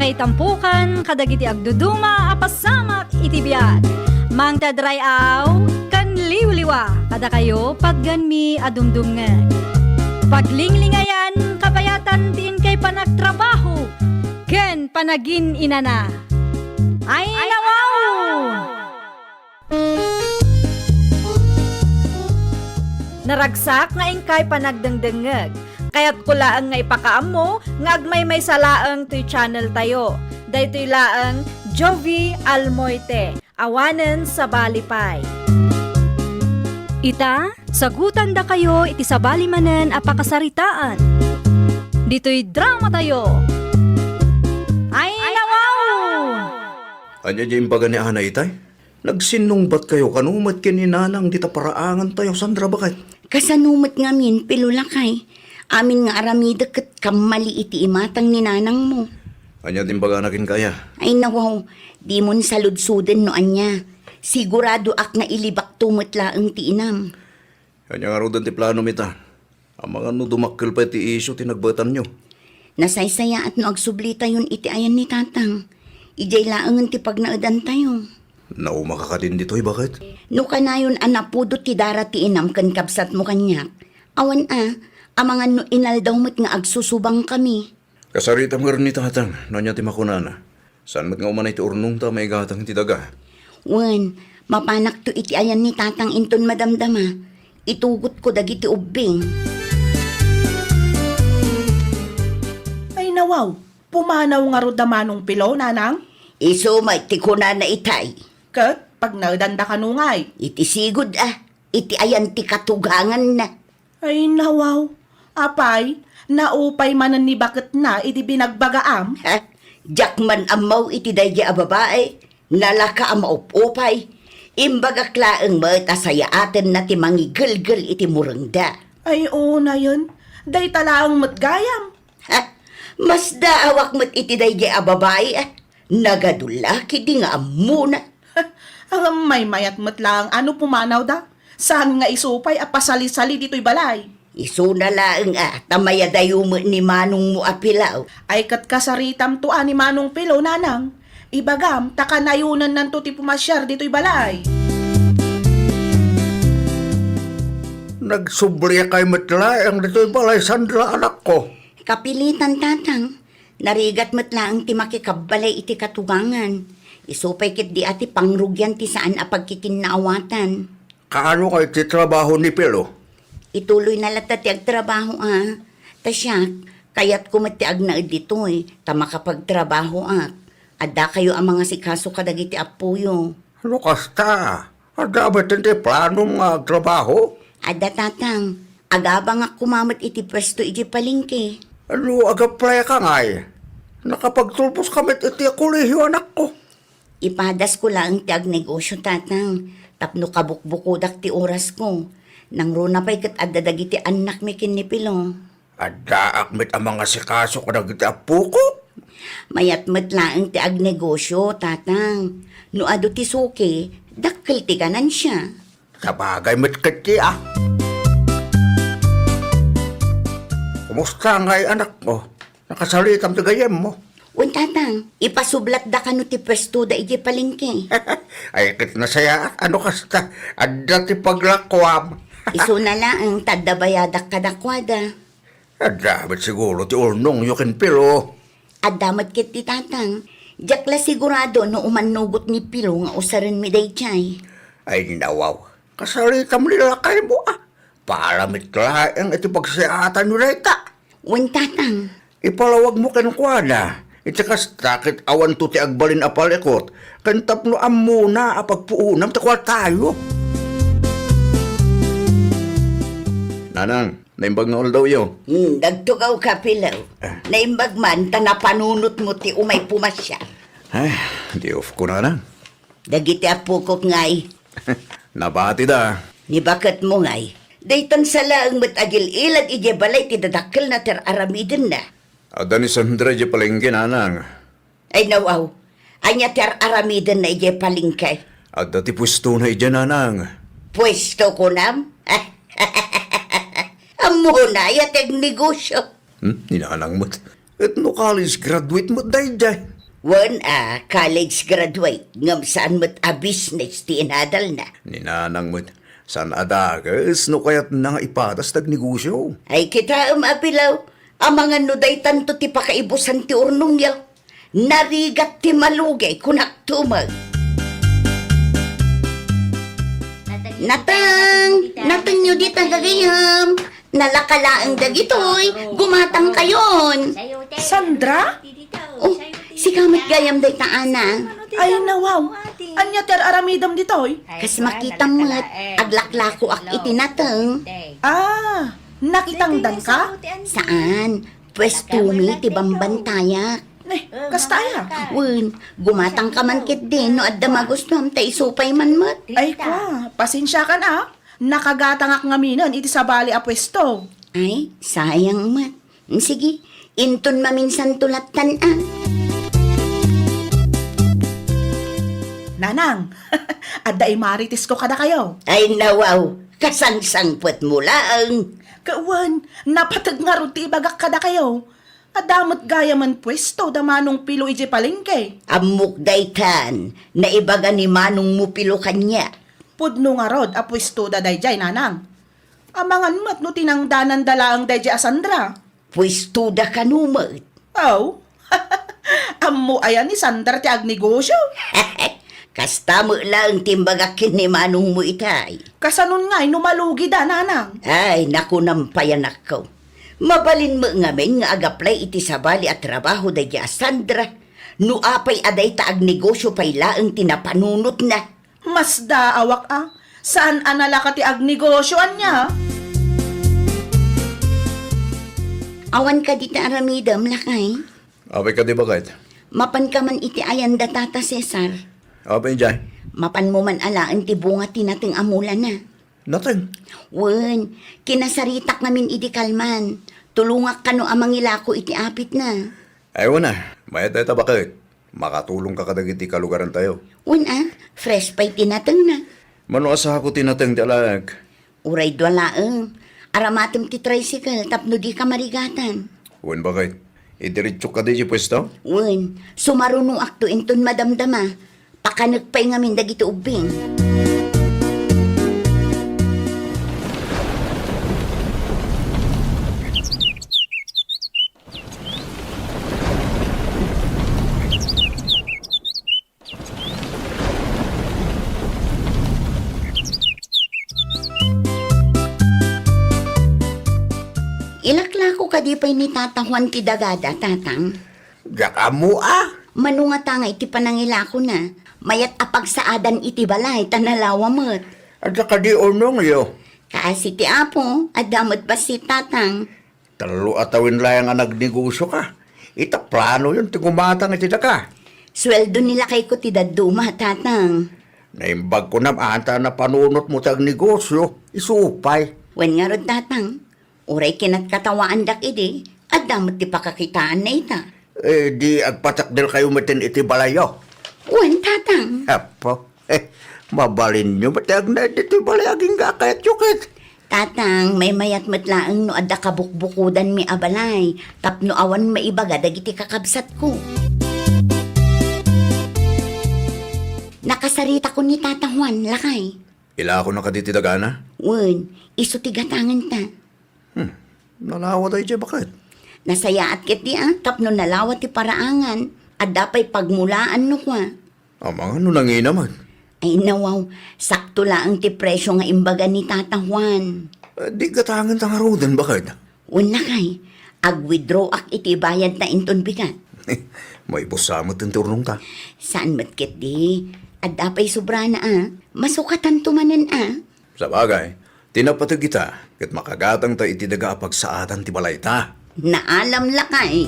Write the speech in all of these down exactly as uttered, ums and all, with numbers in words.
Kaitampukan kadagiti agduduma a pasamak iti biag. Mangted ray-aw ken liwliwa kadakayo patgenmi a dumdumngeg. Paglinglingayan kabayatan ti inkay panagtrabaho ken panagin-inana. Ay, nawaw! Naragsak nga inkay panagdengdengngeg. Kayatko laeng nga ipakaammo nga agmaymaysa laeng toy channel tayo. Daytoy laeng Jovie Almoite, awanen sabali pay. Ita, sagutandakayo iti sabali manen a pakasaritaan. Ditoy drama tayo. Ay, nawaw! Ania diay imbaga ni Ana itay? Nagsinnungbatkayo kano met ken ni Nanang dita paraangantayo, Sandra, baket? Kasano met ngamin, Pilo, lakay? Amin nga aramidek ket kammali iti imatang ni nanangmo. Ania ti imbagana kenka aya? Ay, nawaw, dimon saludsoden no ania. Siguradoak nga ilibakto met laeng ti inam. Ania ngaruden ti planom ita? Amangan no dumakkel pay ti isyu ti nagbaetanyo. Nasaysayaat no agsublitayon iti ayan ni Tatang. Idiay laengen ti pagnaedantayo. Naumaka kadin ditoy, baket? No kanayon a napudot ti dara ti inam ken kabsatmo kaniak, awan a, amangan no inaldaw met nga agsusubangkami. Kasaritam ngarud ni Tatang no ania ti makunana. Saan met nga umanay ti urnongta a maigatang iti daga? Wen, mapanakto iti ayan ni Tatang inton madamdama. Itugotko dagiti ubbing. Ay, nawaw, pumanaw ngarud da Manong Pilo, Nanang? Isu met ti kunana itay. Ket pagnaedanda kano ngay? Iti sigud a, iti ayan ti katuganganna. Ay, nawaw. Apay, naupay manen ni baketna idi binagbagaam? Ha? Diak man ammo iti daydi a babai. Nalaka a maup-upay. Imbagak laeng met a sayaatenna ti mangigelgel iti murengda. Ay, unayen. Dayta laeng met gayam. Ha? Masdaawak met iti daydi a babai, a. Nagadu la ketdi nga ammona. Ngem maymayat met laeng a no pumanawda. Saan nga isu pay a pasalisali ditoy balay? Isuna laeng a, ta mayadayo met ni manongmo a Pilaw. Ay, ket kasaritamto a ni Manong Pilo, Nanang. Ibagam, ta kanayonennanto ti pumasiar ditoy balay. Nagsubliakay met laeng ditoy balay, Sandra, anakko. Kapilitan, Tatang. Narigat met laeng ti makikabbalay iti katugangan. Isu pay ketdi a ti pangrugian ti saan a pagkikinnaawatan. Kaano kay ti trabaho ni Pilo? Ituloyna latta ti agtrabaho a. Ta siak, kayatko met ti agnaed ditoy, ta makapagtrabahoak. Addakayo a mangasikaso kadagiti appoyo. No kasta, adda met ti planom nga agtrabaho? Adda, Tatang. Agabangak koma met iti puesto idiay palengke. No agaplayka ngay, nakapagtulposka met iti kolehio, anakko. Ipadasko laeng ti agnegosio, Tatang, tapno kabukbukodak ti orasko. Nangruna pay ket adda dagiti annakmi ken ni Pilo. Addaak met a mangasikaso kadagiti appoko. Mayat met laeng ti agnegosio, Tatang. No adu ti suki, dakkel ti ganansia. Sabagay met ketdi a. Kumusta ngay, anakko? Nakasaritam ti gayyemmo? Wen, Tatang, ipasublatda kano ti puestoda idiay palengke. Ay, ket nasayaat a no kasta, adda ti paglakuam. Isuna laeng ta adda bayadak kadakuada. Adda met siguro ti urnongyo ken Pilo. Adda met ketdi, Tatang. Diak la sigurado no umannugot ni Pilo nga usarenmi daydiay. Ay, nawaw. Kasaritam ni lakaymo a. Para met laeng iti pagsayaatanyo dayta. Wen, Tatang. Ipalawagmo kenkuana. Iti kasta ket awanto ti agbalin a palikut ken tapno ammona a pagpuonam ti kuartayo. Nanang, naimbag nga aldawyo. Hmm, nagtugawka, Pilaw. Ah. Naimbag man ta napanunotmo ti umay pumasiar. Ay, di of ko, Nanang. Dagiti appokok ngay. Nabatida. Ni baketmo ngay. Daytan sa laeng met agil-ilad idiay balay ti dadakkelna ti ar-aramidenna. Adda ni Sandra idiay palengke, Nanang. Ay, nawaw. Ania ti ar-aramidenna idiay palengke? Adda ti puestona idiay, Nanang. Puesto, kunam? Ammona aya ti agnegosio? Hmm? Ni Nanang met. Ket no college graduate met daydiay? Wen a, college graduate, ngem saan met a business ti inadalna. Ni Nanang met, saan a dakes no kayatna nga ipadas ti agnegosyo. Ay, kitaem a bilaw, amangan no daytanto ti pakaibusan ti urnongyo. Narigat ti malugay, kunak tumeng. Nateng, natengyo dita gagayem. Nalaka laeng dagitoy, gumatang kayon. Sandra? Oh, sika met gayam dayta, Ana. Ay, nawaw. Ania ti ar-aramidem ditoy? Kas makitam met, aglaklakoak iti nateng. Ah, nakitangdanka? Saan? Puestomi ti bambantayak. Ne, kasta aya? Wen, gumatangka man ketdi no adda magustuam ta isupay man met. Ay, kwa, pasensiakan a. Nakagatangak ngaminen iti sabali a puesto. Ay, sayang met. Sige, inton maminsanto lattan a. Nanang, adda imaritesko kadakayo. Ay, nawaw, kasangsangpetmo laeng. Kawan, napateg ngarud ti ibagak kadakayo. Adda met gayamen puesto da Manong Pilo idiay palengke. Ammok daytan, naibaga ni Manongmo Pilo kaniak. Pudno ngarud a puestoda daydiay, Nanang. Amangan met no tinangdananda laeng daydiay a Sandra. Puestoda kano met? Aw, ammo aya ni Sandra ti agnegosyo? Kasta met laeng ti imbagak ken ni Manongmo itay. Kasanon ngay no malugida, Nanang? Ay, nakunam pay a nakkaw. Mabalin met ngamin nga agaplay iti sabali a trabaho daydiay a Sandra. No apay a dayta agnegosyo pay laeng ti napanunotna. Masdaawak a, saan a nalaka ti agnegosyo, ania? Awan kadi ti aramidem, lakay? Apay kadi, baket? Mapanka man iti ayanda, Tata Cesar. Apay idiay? Mapanmo man alaen ti bunga ti nateng a mulana. Nateng? Wen, kinasaritak ngamin idi kalman. Tulongak kano a mangilako iti apitna. Ay, wen a, mayat dayta, baket. Makatulongka kadagiti kalugarantayo. Wen a, fresh pay ti natengna. Mano a sako ti nateng ti alaek? Uray dua laeng. Aramatem ti tricycle tapno dika marigatan. Wen, baket. Idiretsok kadi ti puesto? Wen, sumarunoakto inton madamdama. Pakanek pay ngamin dagiti ubbing. Ilaklako kadi pay ni Tata Juan ti dagada, Tatang? Diak ammo a. Mano ngata nga iti panangilakona, mayat a pagsaadan iti balay ta nalawa met. Adda kadi unongyo? Kaasi ti Apo, adda met bassit, Tatang. Tallo a tawen laeng a nagnegosioka. Ita planoyon ti gumatang iti daka. Sueldo ni lakayko ti dadduma, Tatang. Naimbag kunam ata napanunotmo ti agnegosio, isu pay. Wen ngarud, Tatang. Uray kinatkattawaandak idi, adda met ti pakakitaanna ita. Eh, di agpatakderkayo metten iti balayyo? Wen, Tatang. Apo, eh, mabalinyo met ti agna ditoy balay agingga a kayatyo ket. Tatang, maymayat met laeng no adda kabukbukodanmi a balay, tapno awan maibaga dagiti kakabsatko. Nakasaritakon ni Tata Juan, lakay. Ilakona kadi ti dagana? Wen, isu ti gatangenta. Hmm, nalawa daydiay, baket. Nasayaat ketdi a, tapno nalawa ti paraangan, adda pay pagmulaan no kua. Amangan no nangina met. Ay, nawaw, sakto laeng ti presio nga imbaga ni Tata Juan. Eh, di gatangenta ngaruden, baket? Wen, lakay, ag-withdraw-ak iti ibayadta inton bigat. Maibusa met ti urnongta. Saan met ketdi, adda pay sobrana a, masukatanto manen a. Sabagay, ti napateg ita, ket makagatangta iti daga a pagsaadan ti balayta. Naalam, lakay.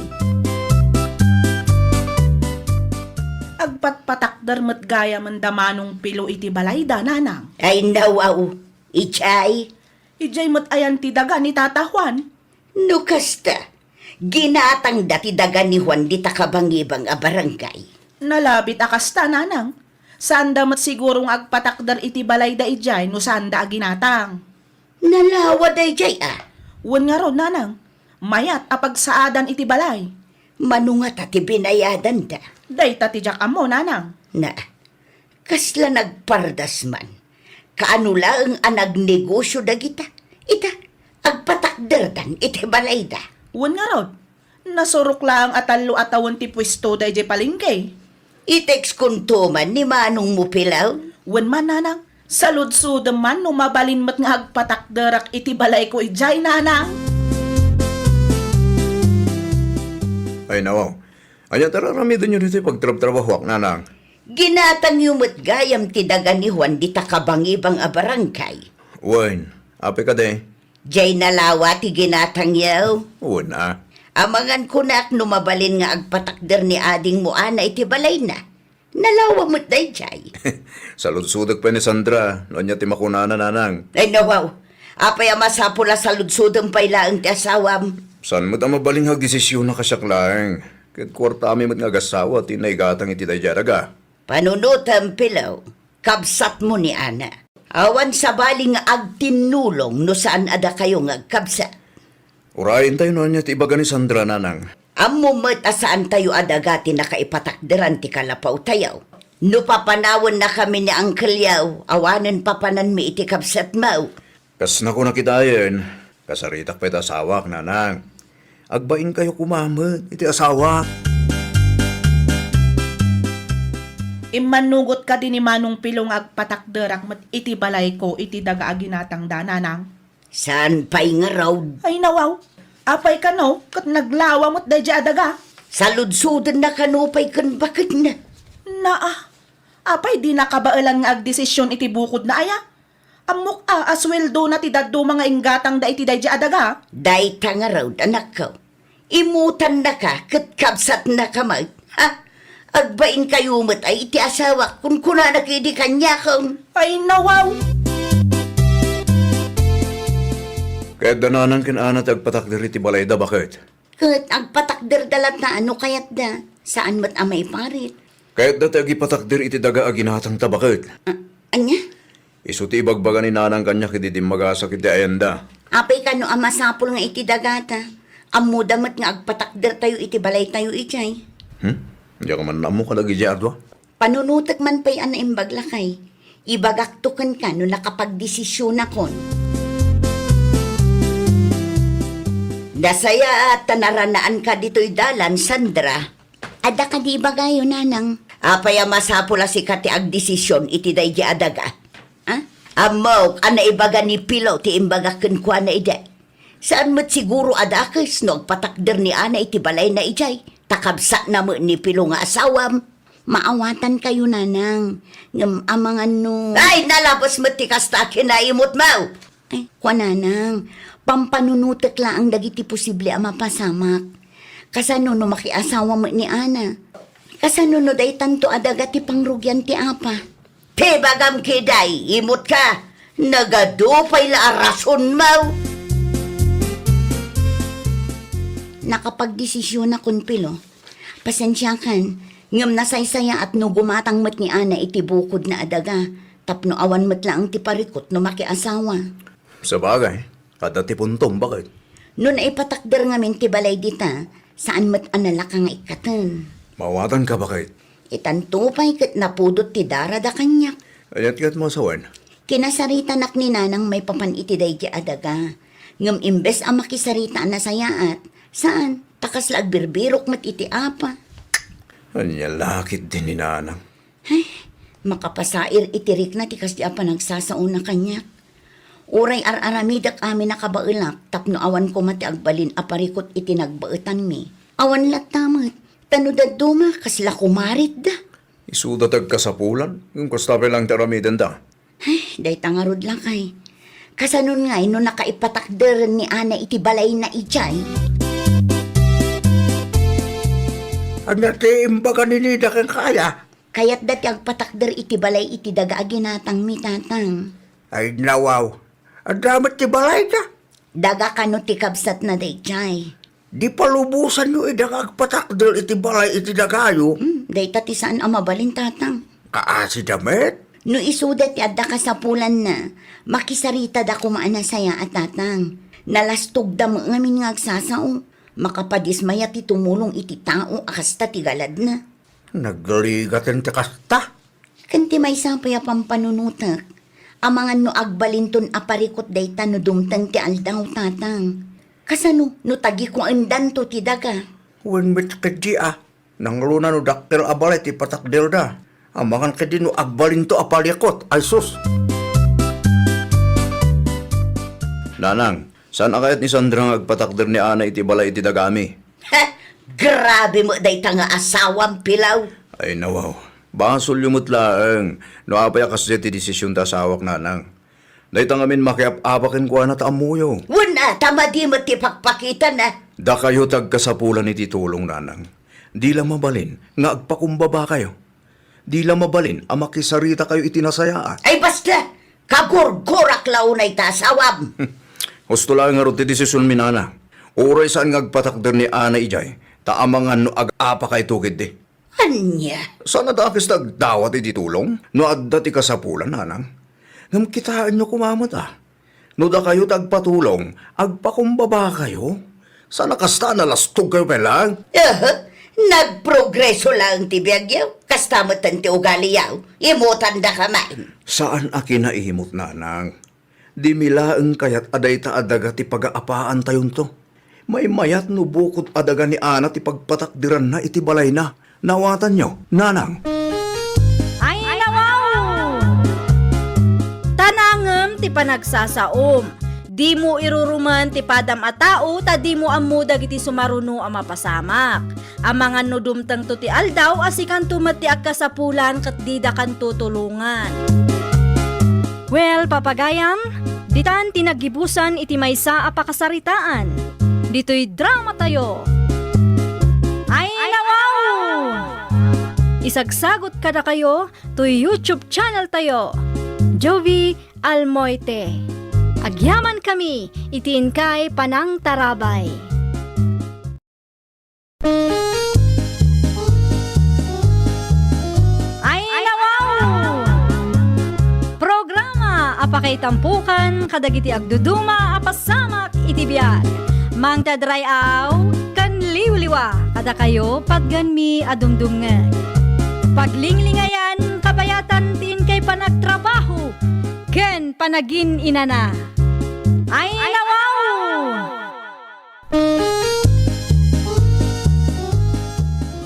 Agpatpatakder met gayamen da Manong Pilo iti balayda, Nanang. Ay, nawaw. Idiay? Idiay met ayan ti daga ni Tata Juan? No kasta, ginatangda ti daga ni Juan dita kabangibang a barangay. Nalabit a kasta, Nanang. Saanda met siguro nga agpatakder iti balayda idiay no saanda a ginatang. Nalawa daydiay a? Wen ngarud, Nanang. Mayat a pagsaadan iti balay. Mano ngata ti binayadanda? Dayta ti diak ammo, nanang. Na, kasla nagpardas man. Kaano laeng a nagnegosio dagita? Ita, agpatakderdan iti balayda. Wen ngarud, nasurok laeng a tallo a tawen ti puestoda idiay palengke. Iteks kunto man ni manongmo, Pilaw? Wen man, nanang, saludsodem man no mabalin met nga agpatakderak iti balayko idiay, nanang. Ay, nawaw. Ania ti ar-aramidenyo ditoy pagtrabtrabahoak, nanang? Ginatangyo met gayam ti daga ni Juan dita kabangibang a barangay. Wen, apay kadi? Diay nalawa ti ginatangyo. Wen a. Amangan kunak no mabalin nga agpatakder ni adingmo Ana iti balayna. Nalawa met daydiay. Saludsodek pay ni Sandra no ania ti makunana, nanang. Ay, nawaw. Apay a masapul a saludsodem pay laeng ti asawam? Saan met a mabalin nga agdesisiona kasiak laeng. Ket kuartami met nga agassawa ti naigatang iti daydiay a daga. Panunotem, Pilaw, kabsatmo ni Ana. Awan sabali nga agtinnulong no saan a dakayo nga agkabsat. Urayentayo no ania ti ibaga ni Sandra, nanang. Ammo met a saantayo a daga ti nakaipatakderan ti kalapawtayo. No papanawennakami ni angkelyo, awanen papananmi iti kabsatmo. Kas nakunak itayen, kasaritak pay ti asawak, nanang. Agbainkayo koma met iti asawak. Immannugot kadi ni Manong Pilo nga agpatakderak met iti balayko iti daga a ginatangda, nanang? Saan pay ngarud? Ay, nawaw. Apay kano ket naglawa met daydiay a daga? Saludsodenna kano pay ken baketna. Naa, apay dina kabaelan nga agdesisyon iti bukodna aya? Ammok a, a suweldona ti dadduma nga inggatangda iti daydiay a daga. Dayta ngarud, anakko. Imutannaka ket kabsatnaka met. Ha? Agbainkayo met ay iti asawak, kunkunana idi kaniakon. Ay, nawaw! Kayatda nanang ken Ana ti agpatakder iti balayda, baket? Ket agpatakderda latta no kayatda. Saan met a maiparit. Kayatda ti agipatakder iti daga a ginatangta, baket? A-, ania? Isu ti ibagbaga ni nanang kaniak idi dimmagasak iti ayanda. Apay kano a masapul nga iti dagata? Ammoda met nga agpatakdertayo iti balaytayo idiay. Hmm? Diak man ammo kadagiti adua. Panunotek man pay a naimbag, lakay. Ibagakto kenka no nakapagdesisionakon. Nasayaat ta naranaanka ditoy dalan, Sandra. Adda kadi ibagayo, nanang? Apay a masapul a sika ti agdesisyon iti daydi a daga? Ha? Ammok a naibaga ni Pilo ti imbagak kenkuana idi. Saan met siguro a dakes no agpatakder ni Ana iti balayna idiay, ta kabsatna met ni Pilo nga asawam. Maawatankayo, nanang. Ngem amangan no... Ay, nalabes met ti kasta a kinaimutmo! Ay, kua, nanang, pampanunotek laeng dagiti posible a mapasamak. Kasano no makiasawa met ni Ana? Kasano no daytanto a daga ti pangrugian ti apa? Ti bagam kiday, imutka, nagadu pay la a rasonmo. Nakapagdesisionakon, Pilo. Pasensiakan, ngem nasaysayaat no gumatang met ni Ana iti bukodna a daga, tapno awan met laeng ti parikut no makiasawa. Sabagay, adda ti puntom, baket? No naipatakder ngamin ti balay dita, saan met a nalaka nga ikkaten. Maawatanka, baket? Itanto pay ket napudot ti darada kaniak. Ayat ket masawen. Kinasaritanak ni nanang maipapan iti daydi a daga. Ngem imbes a makisarita a nasayaat, saan, ta kasla agbirbirok met iti apa. Ania la ketdi ni nanang? Ay, makapasair iti rikna ti kasdi a panagsasaona kaniak. Uray ar-aramidek amin a kabaelak tapno awan koma ti agbalin a parikut iti nagbaetanmi. Awan latta met, ta no dadduma, kasla kumaritda. Isuda ti agkasapulan, ngem kasta pay laeng ti aramidenda. Ay, dayta ngarud, lakay. Kasanon ngay no nakaipatakderen ni Ana iti balayna idiay? Ania ti imbaga ni Nida kenka aya? Kayatda ti agpatakder iti balay iti daga a ginatangmi, tatang. Ay, nawaw. Adda met ti balayda? Daga kano ti kabsatna daydiay. Di palubosanyo ida nga agpatakder iti balay iti dagayo? Hmm, dayta ti saan a mabalin, tatang. Kaasida met? No isuda ti adda kasapulanna, makisaritada koma a nasayaat, tatang. Nalastogda met ngamin nga agsasao. Makapadismaya ti tumulong iti tao a kasta ti galadna. Nagligaten ti kasta. Ken ti maysa pay a pampanunotek, amangan no agbalinton a parikut dayta no dumteng ti aldaw, Tatang. Kasano no tagikuendanto ti daga? Wen met ketdi a, nangruna no dakkel a balay ti patakderda. Amangan ketdi no agbalinto a parikut, ay sus! Nanang, saan a kayat ni Sandra nga agpatakder ni Ana iti balay iti dagami? Heh! Grabe met dayta nga asawam, Pilaw! Ay, nawaw. Basolyo met laeng no apay a kasdiay ti desisyon ti asawak, Nanang. Dayta ngamin makiap-apa kenkuana ta ammoyo. Wen a, ta madi met ti pakpakitana. Dakayo ti agkasapulan iti tulong, Nanang. Di la mabalin nga agpakumbabakayo. Di la mabalin a makisaritakayo iti nasayaat. Ay, basta! Kagurgurak la unay ta asawam! Husto laeng ngarud ti desisionmi, Nana. Uray saan nga agpatakder ni Ana idiay, ta amangan no ag-apakayto ketdi. Ania? Saan a dakes ti agdawat iti tulong no adda ti kasapulan, Nanang. Ngem kitaenyo koma met a, no dakayo ti agpatulong, agpakumbabakayo. Saan a kasta a nalastogkayo pay laeng? Aha, nagprogreso laeng ti biagyo, kasta metten ti ugaliyo. Imutandaka man. Saan a kinaimut, Nanang. Dimi laeng kayat a dayta a daga ti pagaapaantayonto. Maymayat no bukod a daga ni Ana ti pagpatakderanna iti balayna. Naawatanyo, Nanang? Ay, nawaw! Ta nangem ti panagsasaom. Dimo irurumen ti padam a tao ta dimo ammo dagiti sumaruno a mapasamak. Amangan no dumtengto ti aldaw a sikanto met ti agkasapulan ket didakanto tulongan. Well, papagayam, ditan ti naggibusan iti maysa a pakasaritaan. Ditoy dramatayo. Ay, nawaw! Isagsagot kadakayo toy YouTube channeltayo, Jovie Almoite. Agyamankami iti inkay panangtarabay. Ay, nawaw! Programa a pakaitampokan kadagiti agduduma a pasamak iti biag. Mangted ray-aw ken liwliwa kadakayo patgenmi a dumdumngeg. Paglinglingayan, kabayatan ti inkay panagtrabaho ken panagin-inana. Ay, nawaw!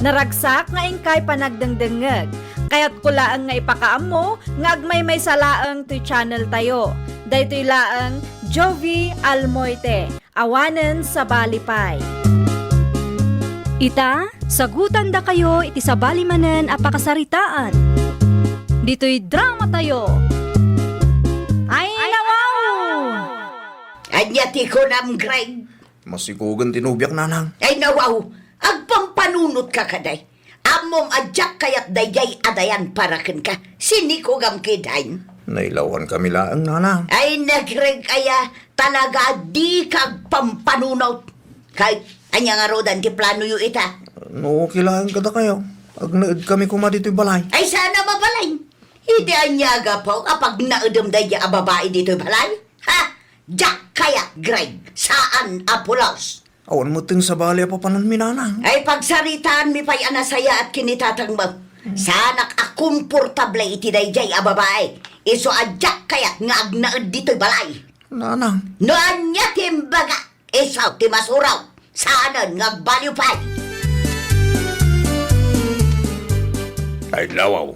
Naragsak nga inkay panagdengdengngeg. Kayatko laeng nga ipakaammo nga agmaymaysa laeng toy channeltayo. Daytoy laeng Jovie Almoite, awanen sabali pay. Ita, sagutandakayo iti sabali manen a pakasaritaan. Ditoy dramatayo. Ay, nawaw! Ania ti kunam, Greg? Masikogen ti nobiak, Nanang. Ay, nawaw! Agpampanunotka kadi. Ammom a diak kayat daydiay a dayan para kenka. Sinikogam kadi. Nailawankami laeng, Nanang. Ay, nagreg aya, talaga dika agpampanunot. Kay, ania ngaruden ti planoyo ita? No okay laeng kadakayo, agnaedkami koma ditoy balay. Ay, saan a mabalin? Idi ania a gapu a pagnaedem daydiay a babai ditoy balay? Ha? Diak kayat, Greg. Saan a pulos. Awan metten sabali a papananmi, Nanang. Ay, pagsaritaanmi pay a nasayaat ken ni tatangmo. Saanak a komportable iti daydiay a babai. Isu a diak kayat nga agnaed ditoy balay. Nanang. No ania ti imbaga, isu ti masuraw. Saanen nga agbaliw pay. Ay, nawaw.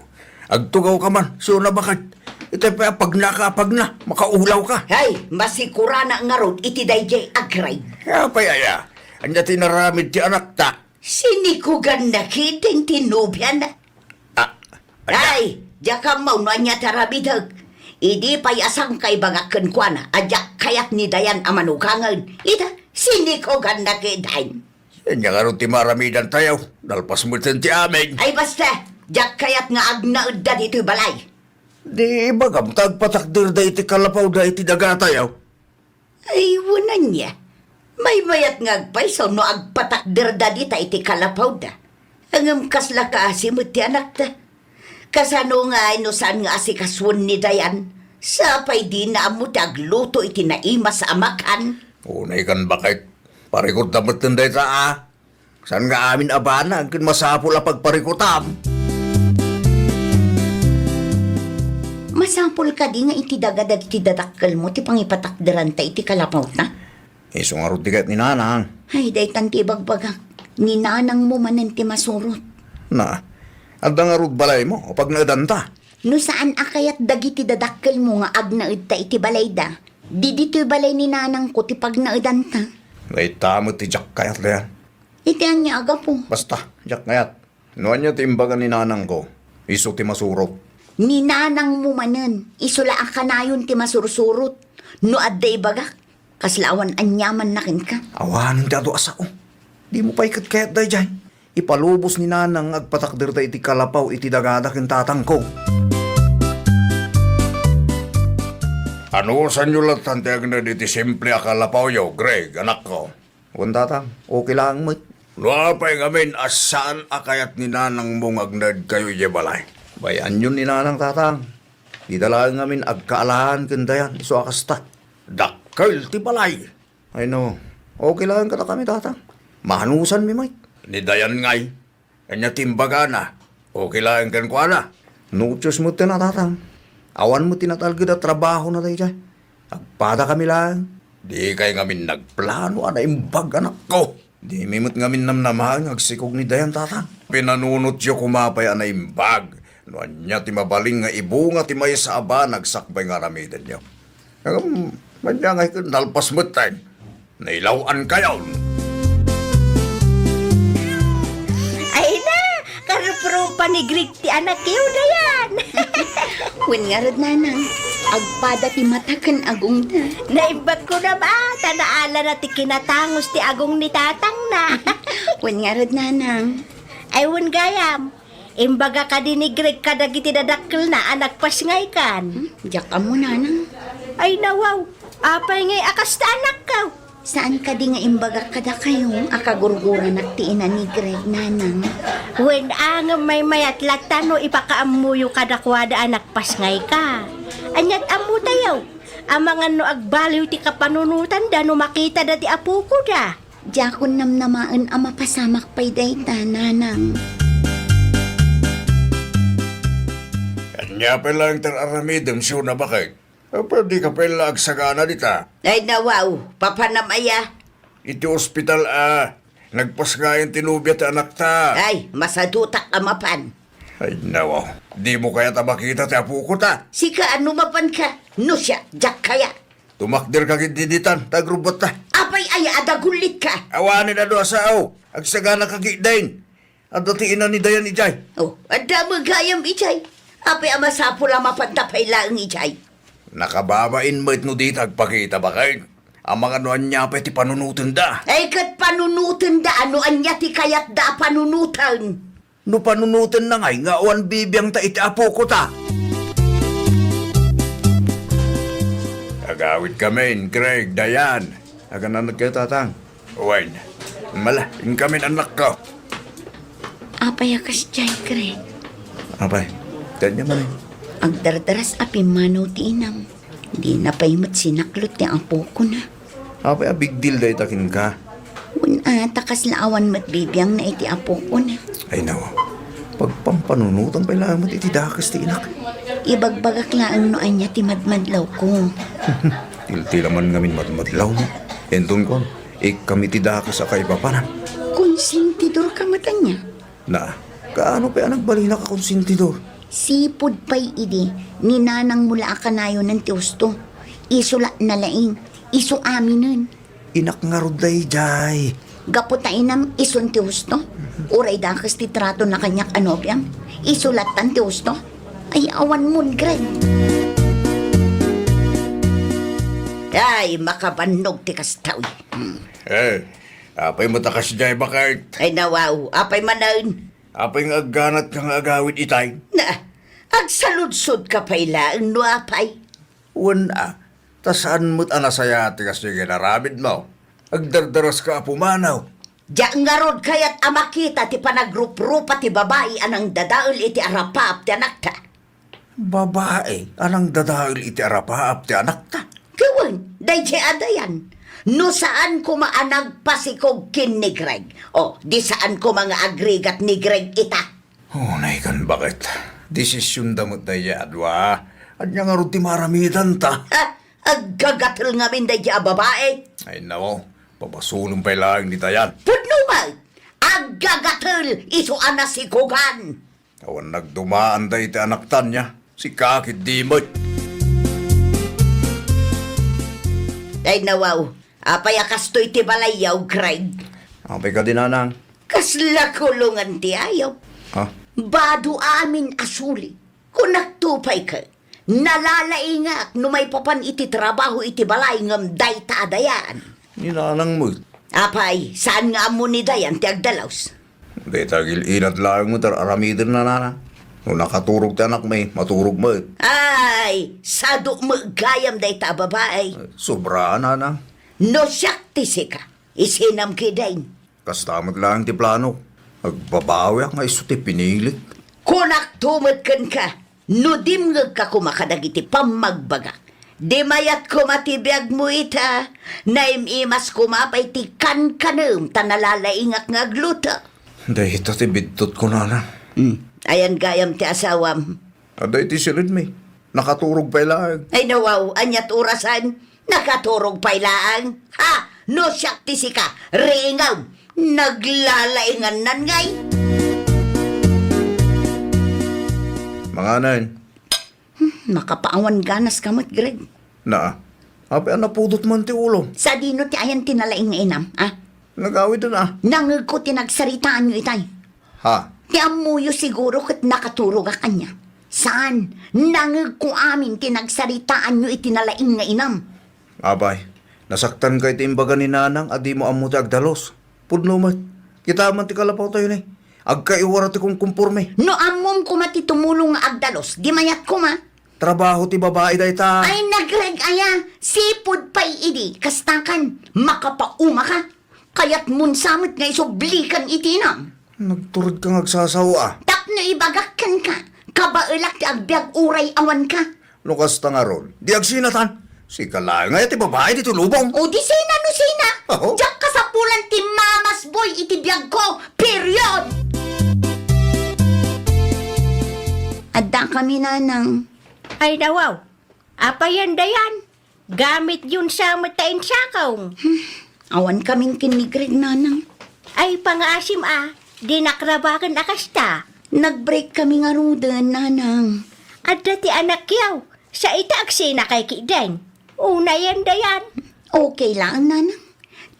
Agtugawka man, siuna baket. Itay pay a pagnaka a pagna, makaulawka. Hay, masikuranak ngarud iti daydiay a Greg. Apay aya? Ania ti inaramid ti anakta? Sinikoganna kadi ti nobiana. Ah, ania? Ay, diak ammo no ania ti aramidek. Idi pay a sangkay bagak kenkuana a diak kayat ni Dayan a manugangen. Ita, sinikoganna kadi. Ania ngarud ti maaramidantayo? Nalpas metten ti amin. Ay basta, diak kayat nga agnaedda ditoy balay. Di ibagam ta agpatakderda iti kalapawda iti dagatayo. Ay, wen ania. Maymayat nga agpayso no agpatakderda dita iti kalapawda. Ngem kasla kaasi met ti anakta. Kasano ngay no saan nga asikasuen ni Dayan? Sapay dina ammo ti agluto iti naimas a makan. Unay kan baket. Parikutda metten dayta a. Saan nga amin a banag ken masapul a pagparikutam? Masapul kadi nga iti daga dagiti dadakkelmo ti pangipatakderanta iti kalapawta? Isu ngarud ti kayat ni Nanang. Ay, daytan ti ibagbagak. Ni Nanangmo manen ti masurot. Na, adda ngarud balaymo a pagnaedanta? No saan a kayat dagiti dadakkelmo nga agnaedta iti balayda, di ditoy balay ni Nanangko ti pagnaedanta. Dayta met ti diak kayat, dayan. Iti ania a gapu? Basta, diak kayat. No ania ti imbaga ni Nanangko, isu ti masurot. Ni Nanangmo manen, isu la a kanayon ti masursurot. No adda ibagak, kasla awan aniamanna kenka. Awanen ti adu a sao. Dimo pay ket kayat daydiay. Ipalubos ni Nanang nga agpatakderta iti kalapaw iti dagada ken tatangko. Anusanyo latan ti agnaed iti simple a kalapawyo, Greg, anakko? Wen, tatang, okay laeng met. No apay ngamin a saan a kayat ni Nanangmo nga agnaedkayo idiay balay? Bay-anyon ni Nanang, tatang. Dida laeng ngamin agkaalahan ken dayan, isu a kasta. Dakkel ti balay. Ay, no. Okay laeng kadakami, tatang. Maanusanmi met. Ni dayan ngay, ania ti imbagana? Okay laeng kenkuana? No tios metten a, tatang. Awan met ti natalged a trabahona daydiay. Agpadakami laeng. Dikay ngamin nagplano a naimbag, anakko. Dimi met ngamin namnamaen nga agsikog ni dayan, tatang. Pinanunotyo koma pay a naimbag no ania ti mabalin nga ibunga ti maysa a banag sakbay nga aramidenyo. Ngem, ania ngay ket nalpas metten. Nailaw-ankayon. Ay na, karuprupa ni Greg ti anakyo, dayan. Wen ngarud, Nanang, agpada ti mata ken agongda. Naimbag ko na ba, ta naalana ti kinatangos ti agong ni tatangna. Wen ngarud, Nanang. Ay, wen gayam. Imbaga kadi ni Greg kadagiti dadakkelna a nagpasngaykan. Hmm, diak ammo, Nanang. Ay, nawaw. Apay ngay a kasta, anakko? Saan kadi nga imbagak kadakayo a kagurguranak ti ina ni Greg, Nanang? Wen, ngem maymayat latta no ipakaammoyo kadakuada a nagpasngayka. Aniat ammotayo? Amangan no agbaliw ti kapanunotanda no makitada ti apokoda. Diakon namnamaen a mapasamak pay dayta, Nanang. Ania pay laeng ti ar-aramidem, Siuna, baket? Apay, dika pay la agsagana dita? Ay, nawaw, papanam aya? Iti ospital a nagpasngayan ti nobia ti anakta. Ay, masadutak a mapan. Ay, nawaw, dimo kayat a makita ti apokota? Sika, no mapanka? No siak, diak kayat. Tumakderka ketdi ditan, ta agrubbotta. Apay aya a dagullitka? Awanen adu a sao. Agsaganaka ketdin. Adda ti ina ni Dayan idiay. Oh, adda met gayam idiay. Apay a masapul a mapanta pay laeng idiay? Nakababain met no dita agpakita, baket. Amangan no ania pay ti panunotenda. Ay, ket panunotenda, no ania ti kayatda a panunoten? No panunotenna ngay nga awan bibiangta iti apokota. Agawidkamin, Greg, Dayan. Agananadkayo, Tatang. Wen, mala, inkamin, anakko. Apay a kasdiay, Greg? Apay, kanya man eh. Agdardaras a pimmanaw ti inam. Dina pay met sinaklot ti apokona. Apay a big deal dayta kenka? Wen a, ta kasla awan met bibiangna iti apokona. Ay, nawaw. Pagpampanunotan pay laeng met iti dakes ti inak. Ibagbagak laeng no ania ti madmadlawko. Tiltila man ngamin madmadlawmo. Inton kuan, ikkam iti dakes a kaipapanam. Konsentidorka met ania? Na, kaano pay a nagbalinaka konsentidor? Sipud pay idi, ni nanangmo la a kanayonen ti husto. Isu la nalaing, isu aminen. Inak ngarud daydiay. Gapu ta inam isun ti husto? Uray dakes ti tratona kaniak a nobiam? Isu lattan ti husto? Ay, awan mo, Greg. Ay, makabannog ti kasta, uy. Hmm. Eh, apay met a kasdiay, baket? Ay, nawaw, apay manen? Apay nga agganatka nga agawid itay? Na, agsaludsodka pay laeng no apay? Wen a, ta saan met a nasayaat ti kastoy nga inaramidmo. Agdardaraska a pumanaw. Diak ngarud kayat a makita ti panagruprupa ti babai a nangdadael iti arapaap ti anakta. Babai a nangdadael iti arapaap ti anakta? Ket wen, daydiay a Dayan. No saan koma a nagpasikog ken ni Greg. O, di saan koma nga agrigat ni Greg ita. Unay kan baket. Desisionda met daydiay a dua. Ania ngarud ti maaramidanta? Ha? Aggagatel ngamin daydiay a babai? Ay, nao. Pabasolen pay laeng ni Dayan. Pudno met! Aggagatel isu a nasikogan! Awan nagdumaanda iti anakta nia. Sika ketdi met. Ay, nawaw. Apay a kastoy ti balayyo, Greg? Apay kadi, nanang? Kasla kulongan ti ayup. Ha? Bado amin a suli. Kunakto pay ket, nalalaingak no maipapan iti trabaho iti balay ngem dayta a Dayan. Ni nanang met. Apay, saan nga ammo ni Dayan ti agdalus? Dayta agil-ilat laeng met ar-aramidenna, nanang. No nakaturog ti anakmi, maturog met. Ay, sadu met gayam dayta a babai. Sobra, nanang. No siak ti sika, isinam ketdin. Kasta met laeng ti planok. Agbabawiak nga isu ti pinilik. Kunakto met kenka, no dimngegka koma kadagiti pammagbagak. Di mayat koma ti biagmo ita, naim-imas koma pay ti kankanem ta nalalaingak nga agluto. Dayta ti biddutko, nanang. Hmm. Ayan gayam ti asawam. Adda iti siridmi. Nakaturog pay laeng. Ay, nawaw, aniat orasan? Nakaturog pay laeng. Ha? No siak ti sika, ringam. Naglalaingannan ngay. Manganen. Hmm, makapaawan ganas ka met, Greg. Naa. Apay a napudot man ti ulo. Sadino ti ayan ti nalaing nga inam, a? Nagawid na. Nangegko ti nagsaritaanyo itay. Ha? Ti ammoyo siguro ket nakaturogak ania. Saan? Nangegko amin ti nagsaritaanyo iti nalaing nga inam. Apay, nasaktanka iti imbaga ni nanang a dimo ammo ti agdalus. Pudno met. Kita man ti kalapawtayo ni. Agkaiwara ti kumkumpormi. No ammom koma ti tumulong nga agdalus, di mayat koma. Trabaho ti babai dayta. Ay, nagreg aya. Sipud pay idi, kastakan. Makapauma ka. Kayatmon sa met nga isublikan iti inam. Nagturedka nga agsasaoa. Tapno ibagak kenka, kabaelak ti agbiag uray awanka. No kasta ngarud, di agsinatan. Sika laeng aya ti babai ditoy lubong. O di sina no sina. Aho. Diak kasapulan ti mamasboy iti biagko. Period! Adda kami, nanang. Ay, nawaw. Apay yan, Dayan? Gamityon sa met ta insakaw. Hmm, awan kamin ken ni Greg, nanang. Ay, pangaasim a, di nakrabaken a kasta. Nag-break kami ngaruden, nanang. Adda ti anakyo. Sa ita agsinakay ketdin. Unayen, Dayan. Okay laeng, nanang.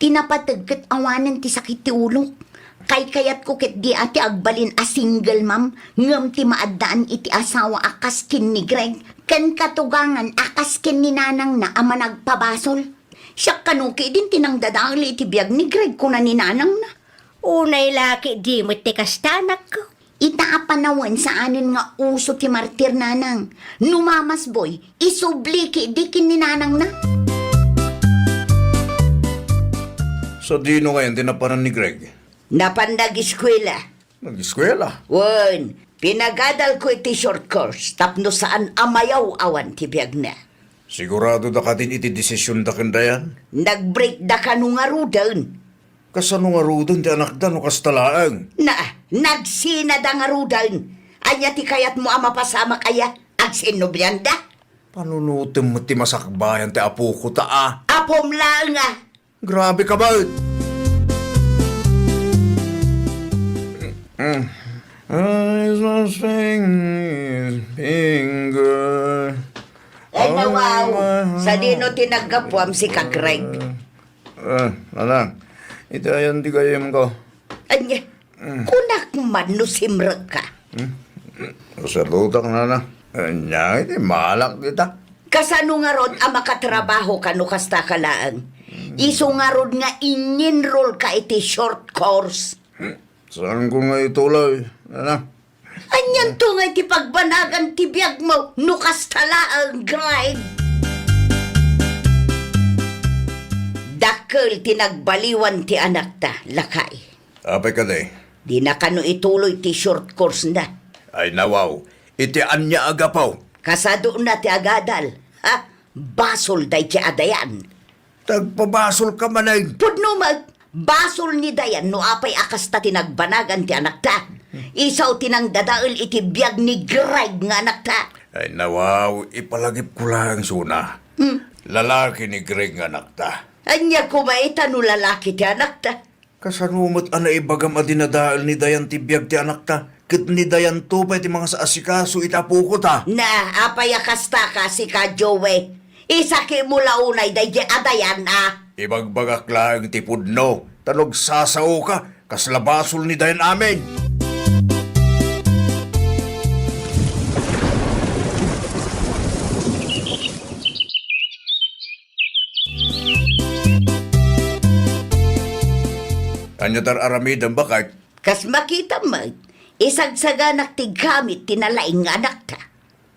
Ti napateg ket awanen ti sakit ti ulok. Kaykayatko ketdi a ti agbalin a single mom, ngem ti maaddaan iti asawa a kas ken ni Greg, ken katugangan a kas ken ni nanangna a managpabasol. Siak kano ketdin ti nangdadael iti biag ni Greg, kuna ni nanangna. Unay la ketdi met ti kasta, anakko. Ita a panawen saanen nga uso ti martir, nanang. No mamasboy, isubli ketdi ken ni nanangna. Sadino ngayen ti napanan ni Greg? Napan nagiskuela. Nagiskuela? Wen, pinagadalko iti short course tapno saan a mayaw-awan ti biagna. Sigurado da kadin iti desisionda ken Dayan? Nag-break da kano ngaruden. Kasano ngaruden ti anakda no kasta laeng? Na, nagsinada ngaruden. Ania ti kayatmo a mapasamak aya? Agsinnobianda? Panunotem met ti masakbayan ti apoko ta a. Apom laeng a. Grabe ka met! Mm. Ay, something is being good. Ay, nawaw. Sadino ti naggapuam, sika Greg? Eh, nanang, iti ayan ti gayyemko. Ania, mm, kunak man no simrekka. Hmm? Salutak, nanang. Ania, iti malak dita. Kasano ngarud a makatrabaho ka no kasta ka laeng? Isu ngarud nga in-enroll ka iti short course. Hmm? Saanko nga ituloy, nanang? Anianto nga iti pagbanagan ti biagmo no kasta laeng, Greg? Dakkel ti nagbaliwan ti anakta, lakay. Apay kadi? Dina kano ituloy ti short course na. Ay nawaw, iti ania a gapu? Kasadona ti agadal. Ha? Basol daydi a Dayan. Tagpabasolka manen. Pudno met, basol ni Dayan no apay a kasta ti nagbanagan ti anakta. Isu ti nangdadael iti biag ni Greg nga anakta. Ay, nawaw, ipalagipko laeng, Suna. Hmm. Lalaki ni Greg nga anakta. Ania koma ita no lalaki ti anakta? Kasano met a naibagam a dinadael ni Dayan ti biag ti anakta, ket ni Dayanto pay ti mangasaasikaso iti apokota? Na, apay a kastaka, sika, Joey? Isakimo la unay daydi a Dayan a. Ibagbagak laeng ti pudno, ta no agsasaoka, kasla basol ni Dayan amin. Ania ti ar-aramidem, baket? Kas makitam met, isagsaganak ti gamit ti nalaing nga anakta.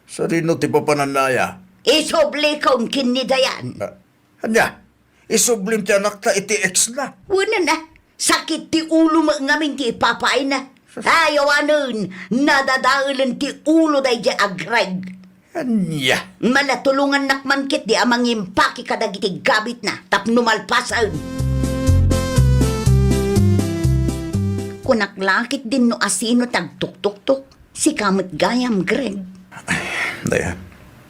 Sadino ti papanannaya? Isublikon ken ni Dayan. Ah, ania? Isublim ti anakta iti ex na? Wen a, sakit ti ulo met ngamin ti ipapaayna. Ay, awanen, nadadaelen ti ulo daydi a Greg. Ania? Mala tulongannak man ketdi a mangimpake kadagiti gabitna tapno malpasen. Kunak la ketdin no asino ti agtuktuktok. Sika met gayam, Greg. Ay, Dayan,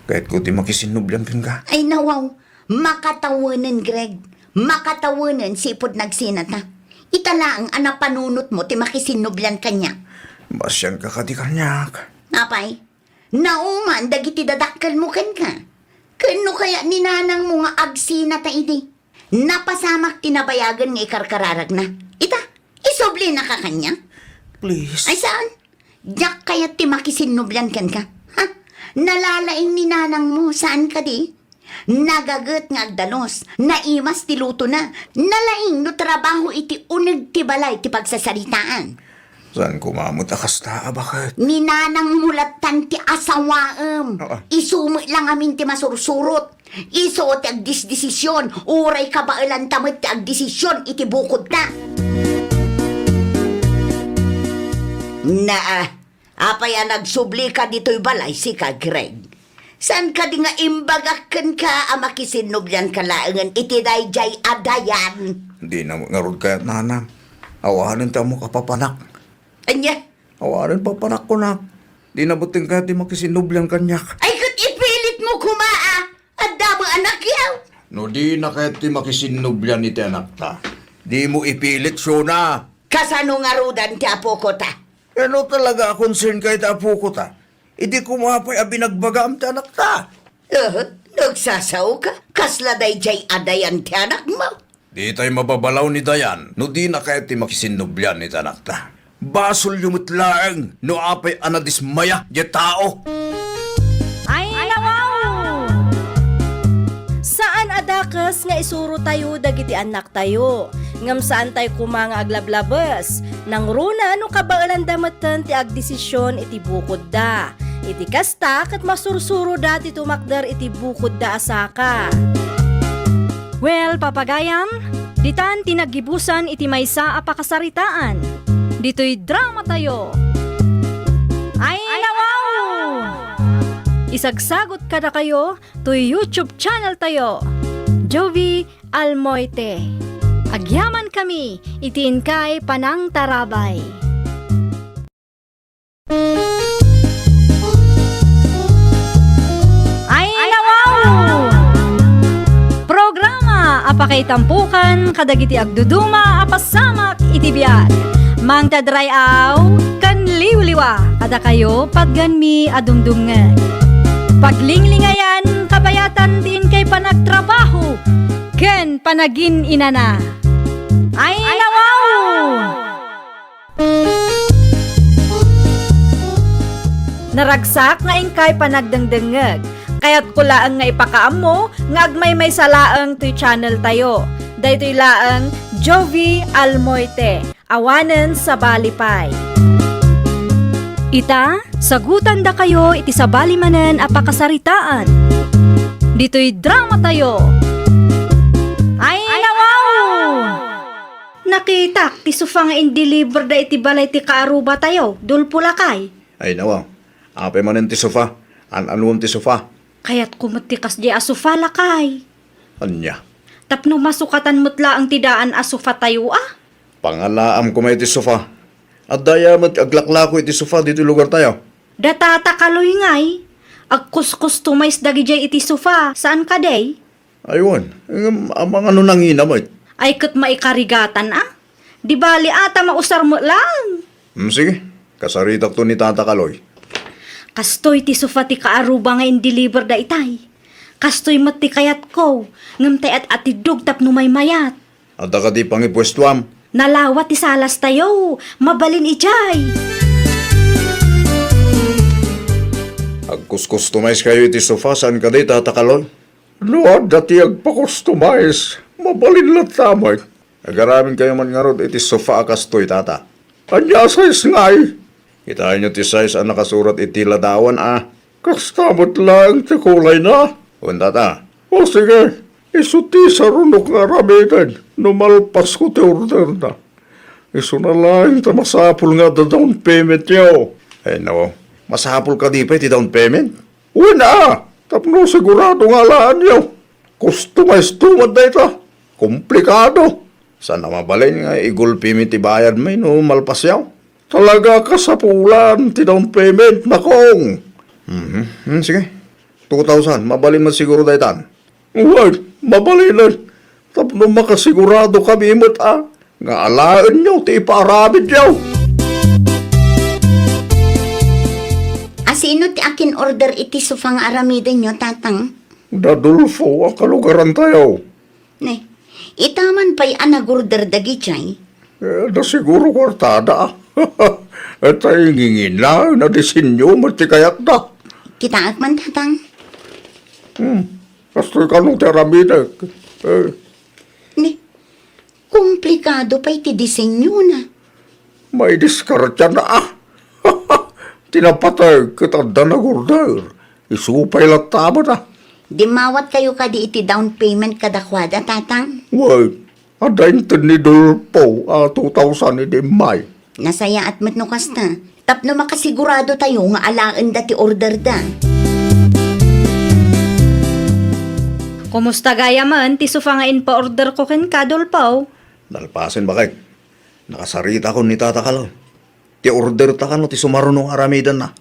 kayatko ti makisinnublian kenka. Ay, nawaw. Makatawenen, Greg. Makatawenen, sipud nagsinata. Ita laeng a napanunotmo ti makisinnublian kaniak. Masianka kadi kaniak? Apay, nauman dagiti dadakkelmo kenka. Ken no kayat ni nanangmo nga agsinata idi, napasamak ti nabayagen nga ikarkararagna. Ita, isublinaka kaniak? Please. Ay, saan? Diak kayat ti makisinnublian kenka. Ha? Nalalaing ni nanangmo, saan kadi? Nagaget nga agdanos, naimas ti lutona, nalaing no trabaho iti uneg ti balay ti pagsasaritaan. Saan koma met a kasta a baket? Ni nanangmo lattan ti asawaem. Aa. Isu met la ngamin ti masursurot. Isu ti agdisdesisyon, uray kabaelanta met ti agdesisyon iti bukodta. Naa, apay a nagsublika ditoy balay, sika, Greg? Saan kadi nga imbagak kenka a makisinnublianka laengen iti daydiay a Dayan? Dina met ngarud kayat, nanang. Awanen ti ammok a papanak. Ania? Awanen papanak, kunak. Dina met kayat ti makisinnublian kaniak. Ay, ket ipilitmo koma a. Adda met anakyaw. No dina kayat ti makisinnublian iti anakta, dimo ipilit, Suna. Kasano ngaruden ti apokota? Ano talaga a concern ka iti apokota? Idi koma pay a binagbagaam ti anakta. Eh, nagsasaoka? Kasla daydiay a Dayan ti anakmo? Ditay mababalaw ni Dayan no dina kayat ti makisinnublian iti anakta. Basolyo met laeng no apay a nadismaya diay tao. Ay, nawaw! Saan a dakes nga isurotayo dagiti annaktayo, ngem saantay koma nga aglablabes. Nangruna no kabaelanda metten ti agdesisyon iti bukodda. Iti kasta, ket masursuroda ti tumakder iti bukodda a saka. Well, papagayam, ditan ti naggibusan iti maysa a pakasaritaan. Ditoy dramatayo. Ay, nawaw! Isagsagot kadakayo toy YouTube channel tayo, Jovie Almoite. Agyamankami iti inkay panangtarabay. Ay, nawaw! Programa a pakaitampokan kadagiti agduduma a pasamak iti biag. Mangted ray-aw ken liwliwa kadakayo, patganmi a dumdumngeg. Paglinglingayan, kabayatan ti inkay panagtrabaho ken panagin-inana. Ay, nawaw! Naragsak nga inkay panagdengdengngeg. Kayatko laeng nga ipakaammo nga agmaymaysa laeng toy channel tayo. Daytoy laeng Jovie Almoite, awanen sabali pay. Ita, sagutandakayo iti sabali manen a pakasaritaan. Ditoy dramatayo. Ay, nawaw! Nakitak ti sofa nga indeliver da iti balay ti kaarubatayo, Dolpo, lakay. Ay, nawaw. Apay manen ti sofa? An-anuem ti sofa? Kayatko met ti kasdiay a sofa, lakay. Ania? Tapno masukatan met laeng ti daan a sofa tayo, a? Pangalaam koma iti sofa. Adda aya met aglaklako iti sofa ditoy lugartayo. Da Tata Kaloy ngay, agkuskustomize dagidiay iti sofa, saan kadi? Ay wen, ngem amangan no nangina met. Ay ket maikarigatan a. Di bali a ta mausar met laeng. Hmm, sige, kasaritakto ni Tata Kaloy. Kastoy ti sofa ti kaaruba nga in-deliver da itay. Kastoy met ti kayatko, ngem tay at-atiddog tapno maymayat. Adda kadi pangipuestuam? Nalawa ti salas tayo, mabalin idiay. Agkuskustomize kayo iti sofa, saan kadi, Tata Kaloy? No adda ti agpakustomize, mabalin latta met. Agaramin kayo man ngarud iti sofa a kastoy, Tata. Ania a size ngay? Kitaenyo ti size a nakasurat iti ladawan a. Kasta met laeng ti kulayna? Wen, Tata. O sige, isu ti sarunok nga aramiden no malpasko ti orderna. Isuna laeng ta masapul nga adda down paymentyo. Ay, nao. Masapul kadi pay ti down payment? Wen a, tapno sigurado nga alaenyo. Kustomize to met dayta. Komplikado. Saan a mabalin nga igulpimi ti bayadmi no malpasyaw? Talaga kasapulan ti down payment, nakong. Mhm. Hmm, sige. Two thousand, mabalin met siguro daytan. Wen, mabalinen. Tapno makasigurado kami met a nga alaenyo ti ipaaramidyo. A sino ti akin-order iti sofa nga aramidenyo, Tatang? Da Dolfo a kalugarantayo. Ne, ita man pay a nag-order dagidiay? Eh, da siguro kuartada. Tay ngingina, na disenyo met ti kayatda. Kitaek man, Tatang. Hmm, kastoy kano ti aramidek. Eh. Ne, komplikado pay ti disenyona. Maidiskartiana, a. Ti napateg ket adda nag-order. Isu pay latta met, a. Dimmawatkayo kadi iti down payment kadakuada, Tatang? Wen, adda inted ni Dolfo a two thousand idi immay. Nasayaat met no kasta. Tapno makasigurado tayo nga alaenda ti orderda. Kumusta gayamen ti sofa nga impa-order ko kenka, Dolfo? Nalpasen, bakek. Nakasaritakon ni Tata Kaloy. Ti order ta kano ti sumaruno nga aramidenna.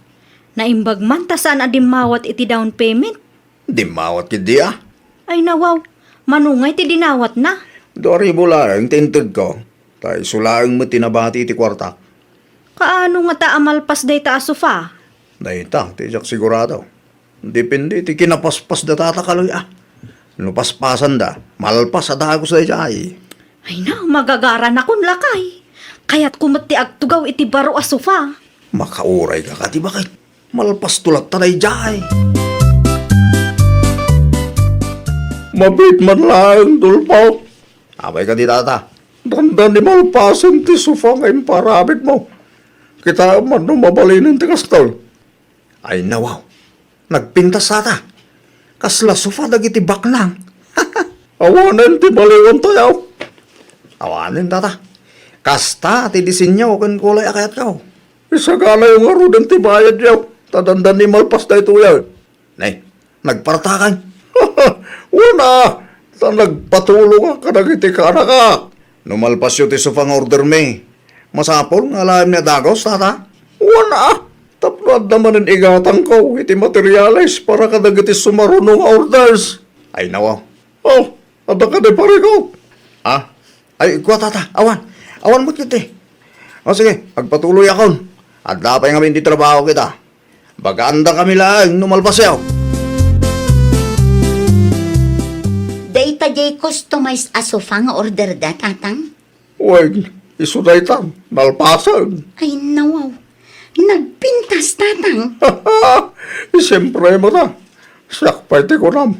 Naimbag man ta saan a dimmawat iti down payment. Dimmawat ketdi, a. Ay, nawaw. Mano ngay ti dinawatna? Dua ribu laeng ti intedko. Ta isu laeng met ti nabati iti kuarta. Kaano ngata a malpas dayta a sofa? Dayta, ti diak sigurado. Depende iti kinapaspasda, Tata Kaloy, a. No paspasanda, malpas a dagus daydiay. Ay na, magagaranakon, lakay. Kayatko met ti agtugaw iti baro a sofa. Makaurayka kadi, bakek. Malpasto latta daydiay. Mabiit man laeng, Dolfo. Apay kadi, Tata? Dandani malpasen ti sofa nga imparamidmo. Kitaem man no mabalinen ti kastoy. Ay, nawaw. Nagpintas, Tata. Kasla sofa dagiti baknang. Awanen ti baliwantayo. Awanen, Tata. Kasta ti disenyo ken kulay a kayatko. Isaganayo ngaruden ti bayadyo. Ta dandani malpas daytoyen. Nay, nagpartakan. Wen a, ta nagpatulongak kadagiti kaanakak. No malpasyo ti sofa nga ordermi, masapul nga alaenmi a dagus, Tata? Wen a, tapno adda manen igatangko iti materials para kadagiti sumaruno nga orders. Ay, nawaw. Oh, adda kadi pariko? Ah? Ay, kua, Tata, awan. Awan met ketdi. O, sige, agpatuloyakon. Adda pay ngamin ti trabaho kita. Bagaandakami laeng no malpasyo. Dayta diay customized a sofa nga orderda, Tatang? Wen, isu daytan, nalpasen. Ay, nawaw. Nagpintas, Tatang. Siyempre met a. Siak pay ti kunam.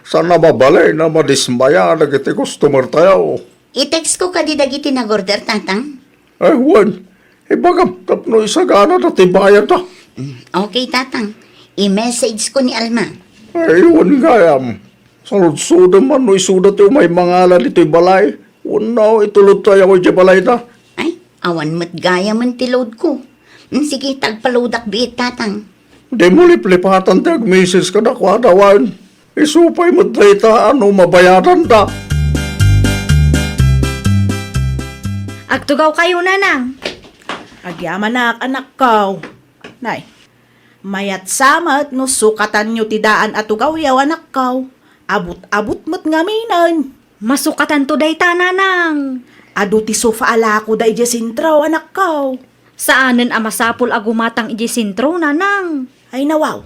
Saan a mabalin a madismaya dagiti customer tayo. I-text ko kadi dagiti nag-order, Tatang? Eh, wen. Ibagam tapno isaganada ti bayadda. Mm, okay, Tatang. I-message ko ni Alma. Ay, wen gayam. Saludsodem man no isuda ti umay mangala ditoy balay. Wenno itulodtayo idiay balayda. Ay, awan met gayamen ti load ko. Mm, sige, ta agpa-loadak biit, Tatang. Dimo liplipatan ti ag-message kadakuada, wen. Isu pay met dayta a no mabayadanda. Agtugawkayo, nanang. Agyamanak, anakko. Nay, mayat sa met no sukatanyo ti daan a tugawyo, anakko. Abut-abut met ngaminen. Masukatanto dayta, nanang. Adu ti sofa a lakoda idiay sentro, anakko. Saanen a masapul a gumatang idiay sentro, nanang. Ay, nawaw.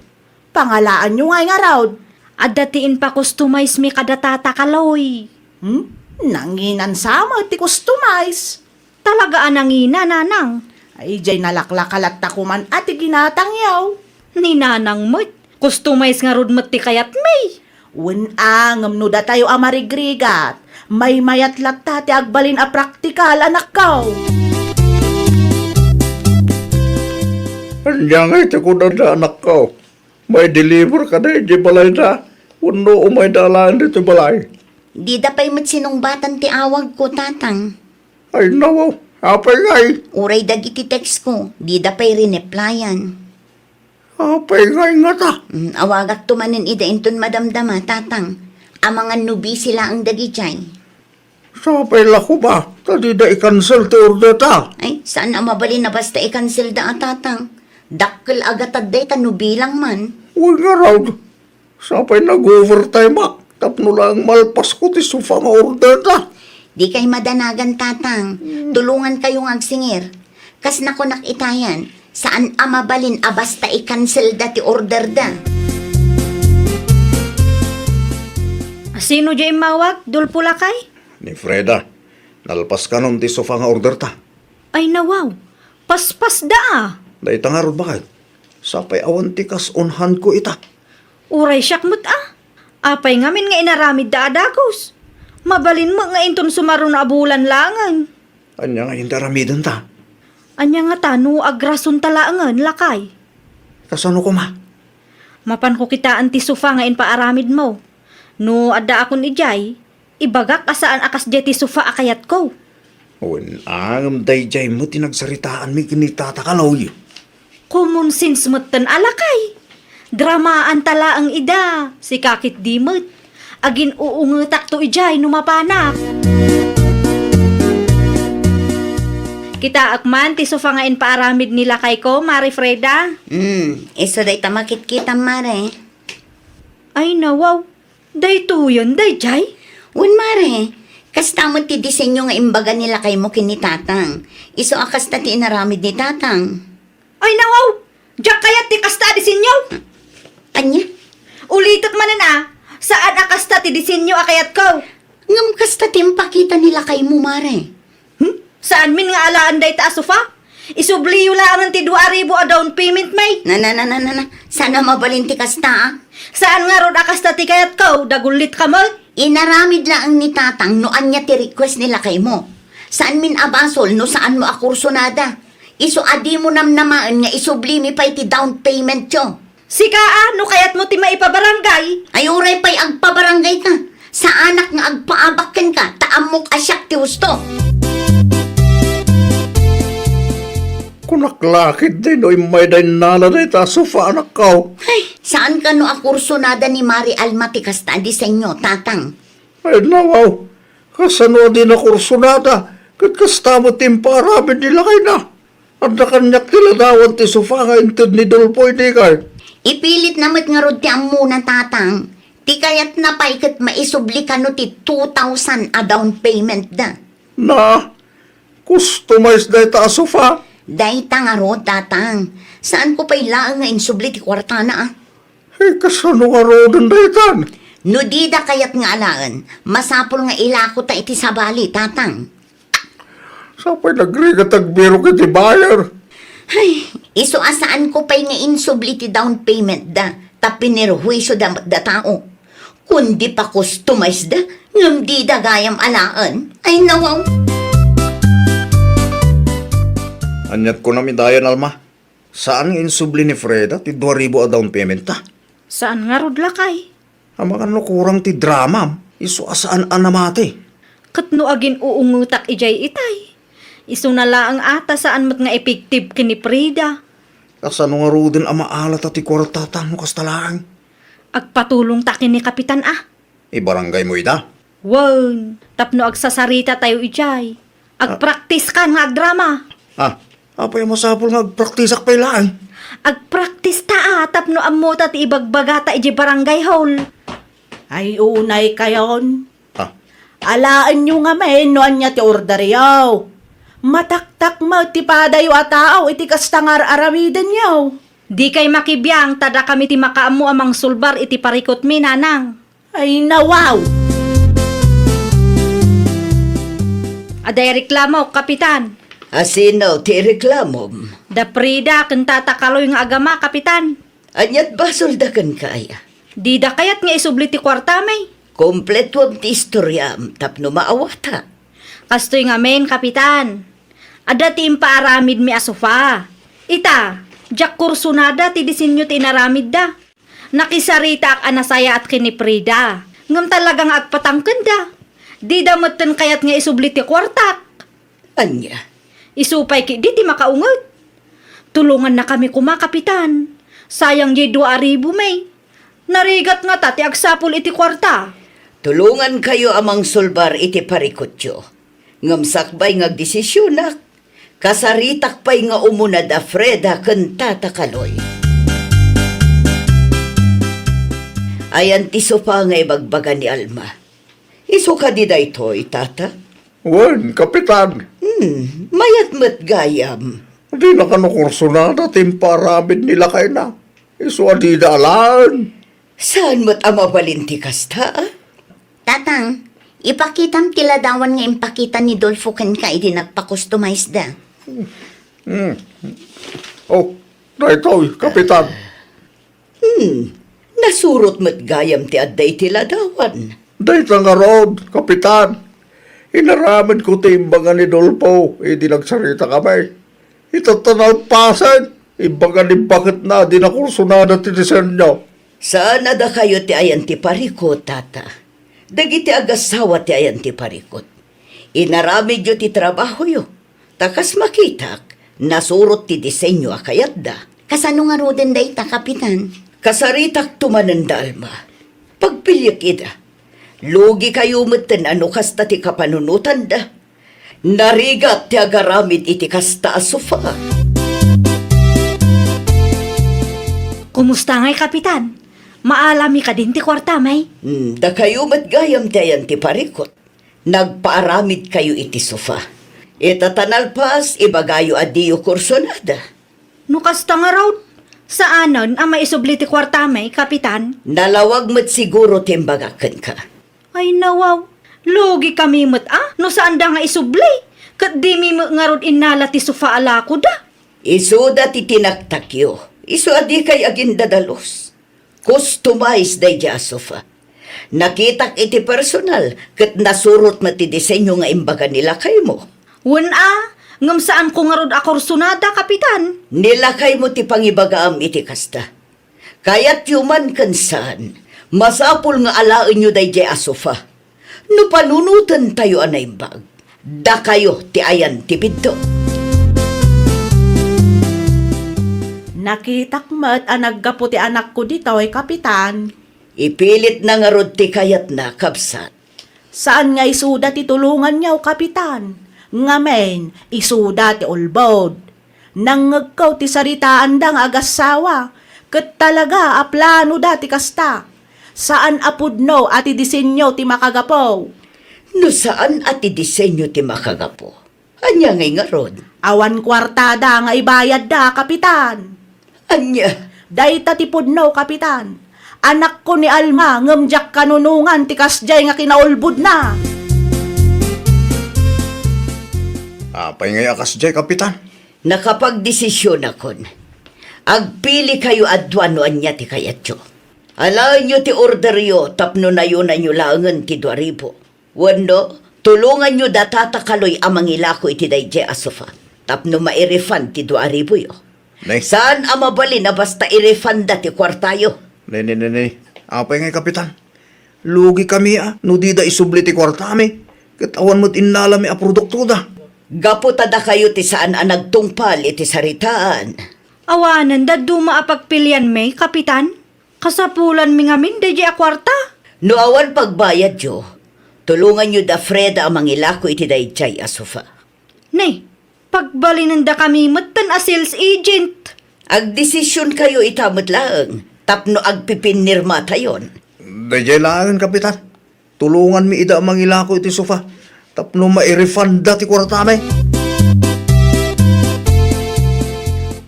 Pangalaanyo ngay ngarud. Adda ti impakustomize mi kada Tata Kaloy. Hmm? Nanginan sa met ti kustomize? Talaga a nangina, nanang. Ay, jay nalaklaka latta koman a ti ginatangyo. Ni nanang met, kustomize ngarud met ti kayat mi. Wen a, ngem no datayo a marigrigat, maymayat latta ti agbalin a praktikal, anakko. Ania ngay ti kunada, anakko? Maideliver kada idiay balayda wenno umayda laeng ditoy balay? Dida pay met sinungbatan ti awagko, Tatang. Ay, nawaw. Apay ngay? Uray dagiti textko, dida pay rineplyan. Apay ngay ngata? Mm, awagakto manen ida inton madamdama, Tatang. Amangan no busy laeng dagijay. Sapay la koma, ta dida i-cancel ti orderta. Ay, saan a mabalin a basta i-cancelda a, Tatang. Dakkel a gatad dayta no bilang man. Wen ngarud, sapay nag-overtime ak tapno laeng malpasko ti sofa nga orderta. Dikay madanagan, Tatang. Hmm. Tulongankayo nga agsingir. Kas nakunak itayan, saan a mabalin a basta i-cancelda ti orderda. A, sino diay immawag, Dolfo lakay? Ni Freda. Nalpaskanon ti sofa nga orderta. Ay, nawaw. Paspasda a. Dayta ngarud, baket. Sapay awan ti kas on handko ita. Uray siak met a. Apay ngamin nga inaramidda a dagus? Mabalin met nga inton sumaruno a bulan laengen. Ania nga inda aramidenta? Ania ngata no agrasonta laengen, lakay? Kasano koma? Mapanko kitaen ti sofa nga impaaramidmo. No addaakon idiay, ibagak a saan a kasdiay ti sofa a kayatko. Wen a, ngem daydiay met ti nagsaritaanmi ken ni Tata Kaloy. Common sense metten a, lakay. Dramaanta laeng ida, sika ketdi met. Agin-uungetakto idiay no mapanak. Kitaek man ti sofa nga impaaramid ni lakayko, Mare Freda. Hmm, isu dayta makitkitam, Mare. Ay, nawaw. Daytoyen daydiay? Wen, Mare. Kasta met ti disenyo nga imbaga ni lakaymo ken ni Tatang. Isu a kasta ti inaramid ni Tatang. Ay, nawaw! Diak kayat ti kasta a disenyo! Ania? Ulitek manen a, saan a kasta ti disenyo a kayatko. Ngem kasta ti impakita ni lakaymo, Mare. Hmm? Saanmin nga alaen dayta a sofa? Isubliyo laengen ti dua a ribu a down payment, may. Na, na, na, na, na, na. Saan a mabalin ti kasta, a? Saan ngarud a kasta ti kayatko, dagullitka met? Inaramid laeng ni Tatang no ania ti request ni lakaymo. Saanmin a basol no saanmo a kursunada. Isu a dimo namnamaen nga isublimi pay ti down paymentyo. Sika a, no kayatmo ti maipabarangay? Ay, uray pay agpabarangayka. Saanak nga agpaabak kenka, ta ammok a siak ti husto. Kunak la ketdi no immay da innala dayta a sofa, anakko. Ay, saan kano a kursunada ni Mari Alma ti kasta a disenyo, Tatang? Ay, nawaw. Kasano a di nakursunada? Ket kasta met ti impaaramid ni lakayna. Adda kaniak ti ladawan ti sofa nga inted ni Dolfo idi kay. Ipilitna met ngarud ti ammona, Tatang. Ti kayatna pay ket maisubli kano ti two thousand a down payment da. Na, customize dayta a sofa? Dayta ngarud, Tatang. Saanko pay laeng nga insubli ti kuartana, a. Ay, kasano ngaruden daytan? No dida kayat nga alaen, masapul nga ilakota iti sabali, Tatang. Sapay nagrigat agbirok iti buyer. Ay, isu a saanko pay nga insubli ti down payment da, ta pinerhuisyo da, da tao. Kundi pa-customize da, ngem dida gayam alaen. Ay, nawaw. Aniat kunam idayan, Alma? Saan nga insubli ni Freda ti dua ribu a down payment ta? Saan ngarud, lakay? Amangan no kurang ti dramam, isu a saan a namati. Ket no agin-uungetak idiay itay, isuna laeng a ta saan met nga effective ken ni Freda. Kasano ngaruden a maalata ti kuartata no kasta laeng? Agpatulongta ken ni Kapitan a. Ibarangaymo ida? Wen, tapno agsasaritatayo idiay. Ah. Agpraktiskan nga agdrama. Ah, apay a masapul nga agpraktisak pay laeng? Agpraktista a, tapno ammota ti ibagbagata idiay barangay hall. Ay, unay kayon. Ah. Alaenyo ngamin no ania ti orderyo. Mataktak met ti padayo a tao iti kasta nga ar-aramidenyo. Dikay makibiang ta dakami ti makaammo a mangsulbar iti parikutmi, nanang. Ay, nawaw! Adda ireklamok, Kapitan. A sino ti ireklamom? Da Frida ken Tata Kaloy nga agama, Kapitan. Ania't basolda kenka aya? Dida kayat nga isubli ti kuartami. Kompletuam ti istoriam tapno maawata. Kastoy ngamin, Kapitan. Adda ti impaaramidmi a sofa. Ita, diak kursunada ti disenyo ti inaramidda. Nakisaritaak a nasayaat ken ni Frida, ngem talaga nga agpatangkenda. Dida metten kayat nga isubli ti kuartak. Ania? Isu pay ketdi ti makaunget. Tulongannakami koma, Kapitan. Sayang diay dua a ribu mi. Narigat ngata ti agsapul iti kuarta. Tulongankayo a mangsulbar iti parikutyo. Ngem sakbay nga agdesisionak, kasaritak pay nga umuna da Freda ken Tata Kaloy. Ayan ti sofa nga ibagbaga ni Alma. Isu kadi daytoy, Tata? Wen, Kapitan. Hmm, mayat met gayam. Dina kano kursunada ti impaaramid ni lakayna. Isu a dida alaen. Saan met a mabalin ti kasta, a? Tatang, ipakitam ti ladawan nga impakita ni Dolfo kenka idi nagpa-customize da. Hmm. Oh, daytoy, Kapitan. Hmm, nasurot met gayam ti adda iti ladawan. Dayta ngarud, Kapitan. Inaramidko ti imbaga ni Dolfo idi nagsaritakami. Itatta nalpasen, imbaga ni baketna a dina kursunada ti disenyo. Saan a dakayo ti ayan ti parikut, Tata. Dagiti agassawa ti ayan ti parikut. Inaramidyo ti trabahoyo. Ta kas makitak, nasurot ti disenyo a kayatda. Kasano ngaruden dayta, Kapitan? Kasaritakto manen da, Alma. Pagpiliek ida. Lugikayo metten a no kasta ti kapanunotanda. Narigat ti agaramid iti kasta a sofa. Kumusta ngay, Kapitan? Maalami kadin ti kuartami? Hmm, dakayo met gayam ti ayan ti parikut. Nagpaaramidkayo iti sofa. Ita ta nalpas, ibagayo a diyo kursunada. No kasta ngarud, saanen a maisubli ti kuartami, Kapitan? Nalawag met siguro ti imbagak kenka. Ay, nawaw. Lugikami met a no saanda nga isubli, ket dimi met ngarud innala ti sofa a lakoda. Isuda ti tinaktakyo, isu a dikay agindadalus. Customize daydiay a sofa. Nakitak iti personal ket nasurot met ti disenyo nga imbaga ni lakaymo. Wen a, ngem saanko ngarud a kursunada, Kapitan. Ni lakaymo ti pangibagaam iti kasta. Kayatyo man ken saan, masapul nga alaenyo daydiay a sofa. No panunotentayo a naimbag, dakayo ti ayan ti biddut. Nakitak met a naggapu ti anakko ditoy, Kapitan. Ipilitna ngarud ti kayatna, kabsat. Saan nga isuda ti tulonganyo, Kapitan. Ngamin, isuda ti ulbod. Nangngegko ti saritaanda nga agassawa, ket talaga a planoda ti kasta. Saan a pudno a ti disenyo ti makagapu. No saan a ti disenyo ti makagapu, ania ngay ngarud? Awan kuartada nga ibayadda, Kapitan. Ania? Dayta ti pudno, Kapitan. Anakko ni Alma, ngem diak kanunongan ti kasdiay nga kinaulbodna. Apay ngay a kasdiay, Kapitan? Nakapagdesisionakon. Agpilikayo a dua no ania ti kayatyo. Alaenyo ti orderyo tapno nayonanyo laengen ti dua ribu. Wenno, tulonganyo da Tata Kaloy a mangilako iti daydiay a sofa tapno mairefund ti dua ribuyo. Ne? Saan a mabalin a basta irefunda ti kuartayo. Ne, ne, ne, ne. Apay ngay, Kapitan? Lugikami a no dida isubli ti kuartami, ket awan met innalami a produktoda. Gapu ta dakayo ti saan a nagtungpal iti saritaan. Awanen dadduma a pagpilianmi, Kapitan. Kasapulanmi ngamin daydiay a kuarta. No awan pagbayadyo, tulonganyo da Freda a mangilako iti daydiay a sofa. Nay, pagbalinendakami metten a sales agent. Agdesisionkayo ita met laeng tapno agpipinnirmatayon. Daydiay laengen, Kapitan. Tulonganmi ida a mangilako iti sofa tapno mairefunda ti kuartami.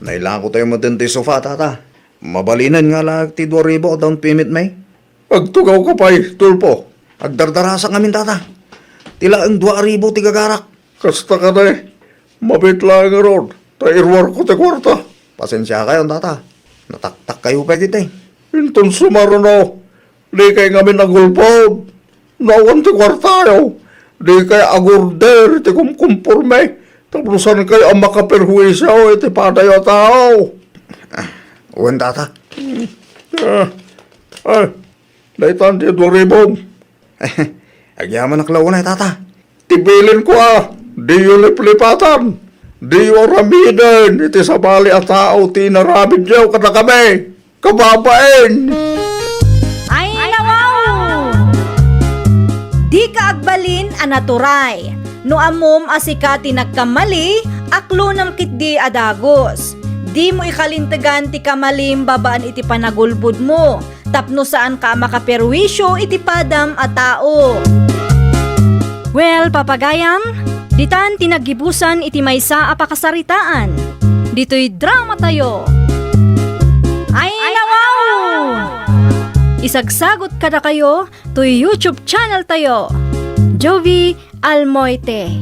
Nailakotayo metten ti sofa, Tata. Mabalinen nga laeng ti dua ribu a down payment, may. Agtugawka pay, Tulpo. Agdardarasak ngamin, Tata. Ti laeng dua ribu ti gagarak. Kasta kadi, mabiit laeng ngarud, ta iruarko ti kuarta. Pasensiakayon, Tata. Nataktakkayo pay ditoy. Inton sumaruno, dikay ngamin agulpod. No awan ti kuartayo, dikay agurder iti kumkumporme. Tapno saankayo a makaperhuisio iti padayo a tao. Ah, wen, Tata. Ah, ah, daytan ti dua ribu. Agyamanak la unay, Tata. Ti bilinko a, diyo liplipatan. Diyo aramiden iti sabali a tao ti inaramidyo kadakami. Kababain! Ay, nawaw! Dika agbalin a naturay. No ammom a sika ti nagkamali, aklonam ketdi a dagus. Dimo ikalintegan ti kamalim babaen iti panagulbodmo. Tapno saanka a makaperwisyo iti padam a tao. Well, papagayam, ditan ti naggibusan iti maysa a pakasaritaan. Ditoy dramatayo. Ay, nawaw! Isagsagot kadakayo toy YouTube channeltayo, Jovi Almoite.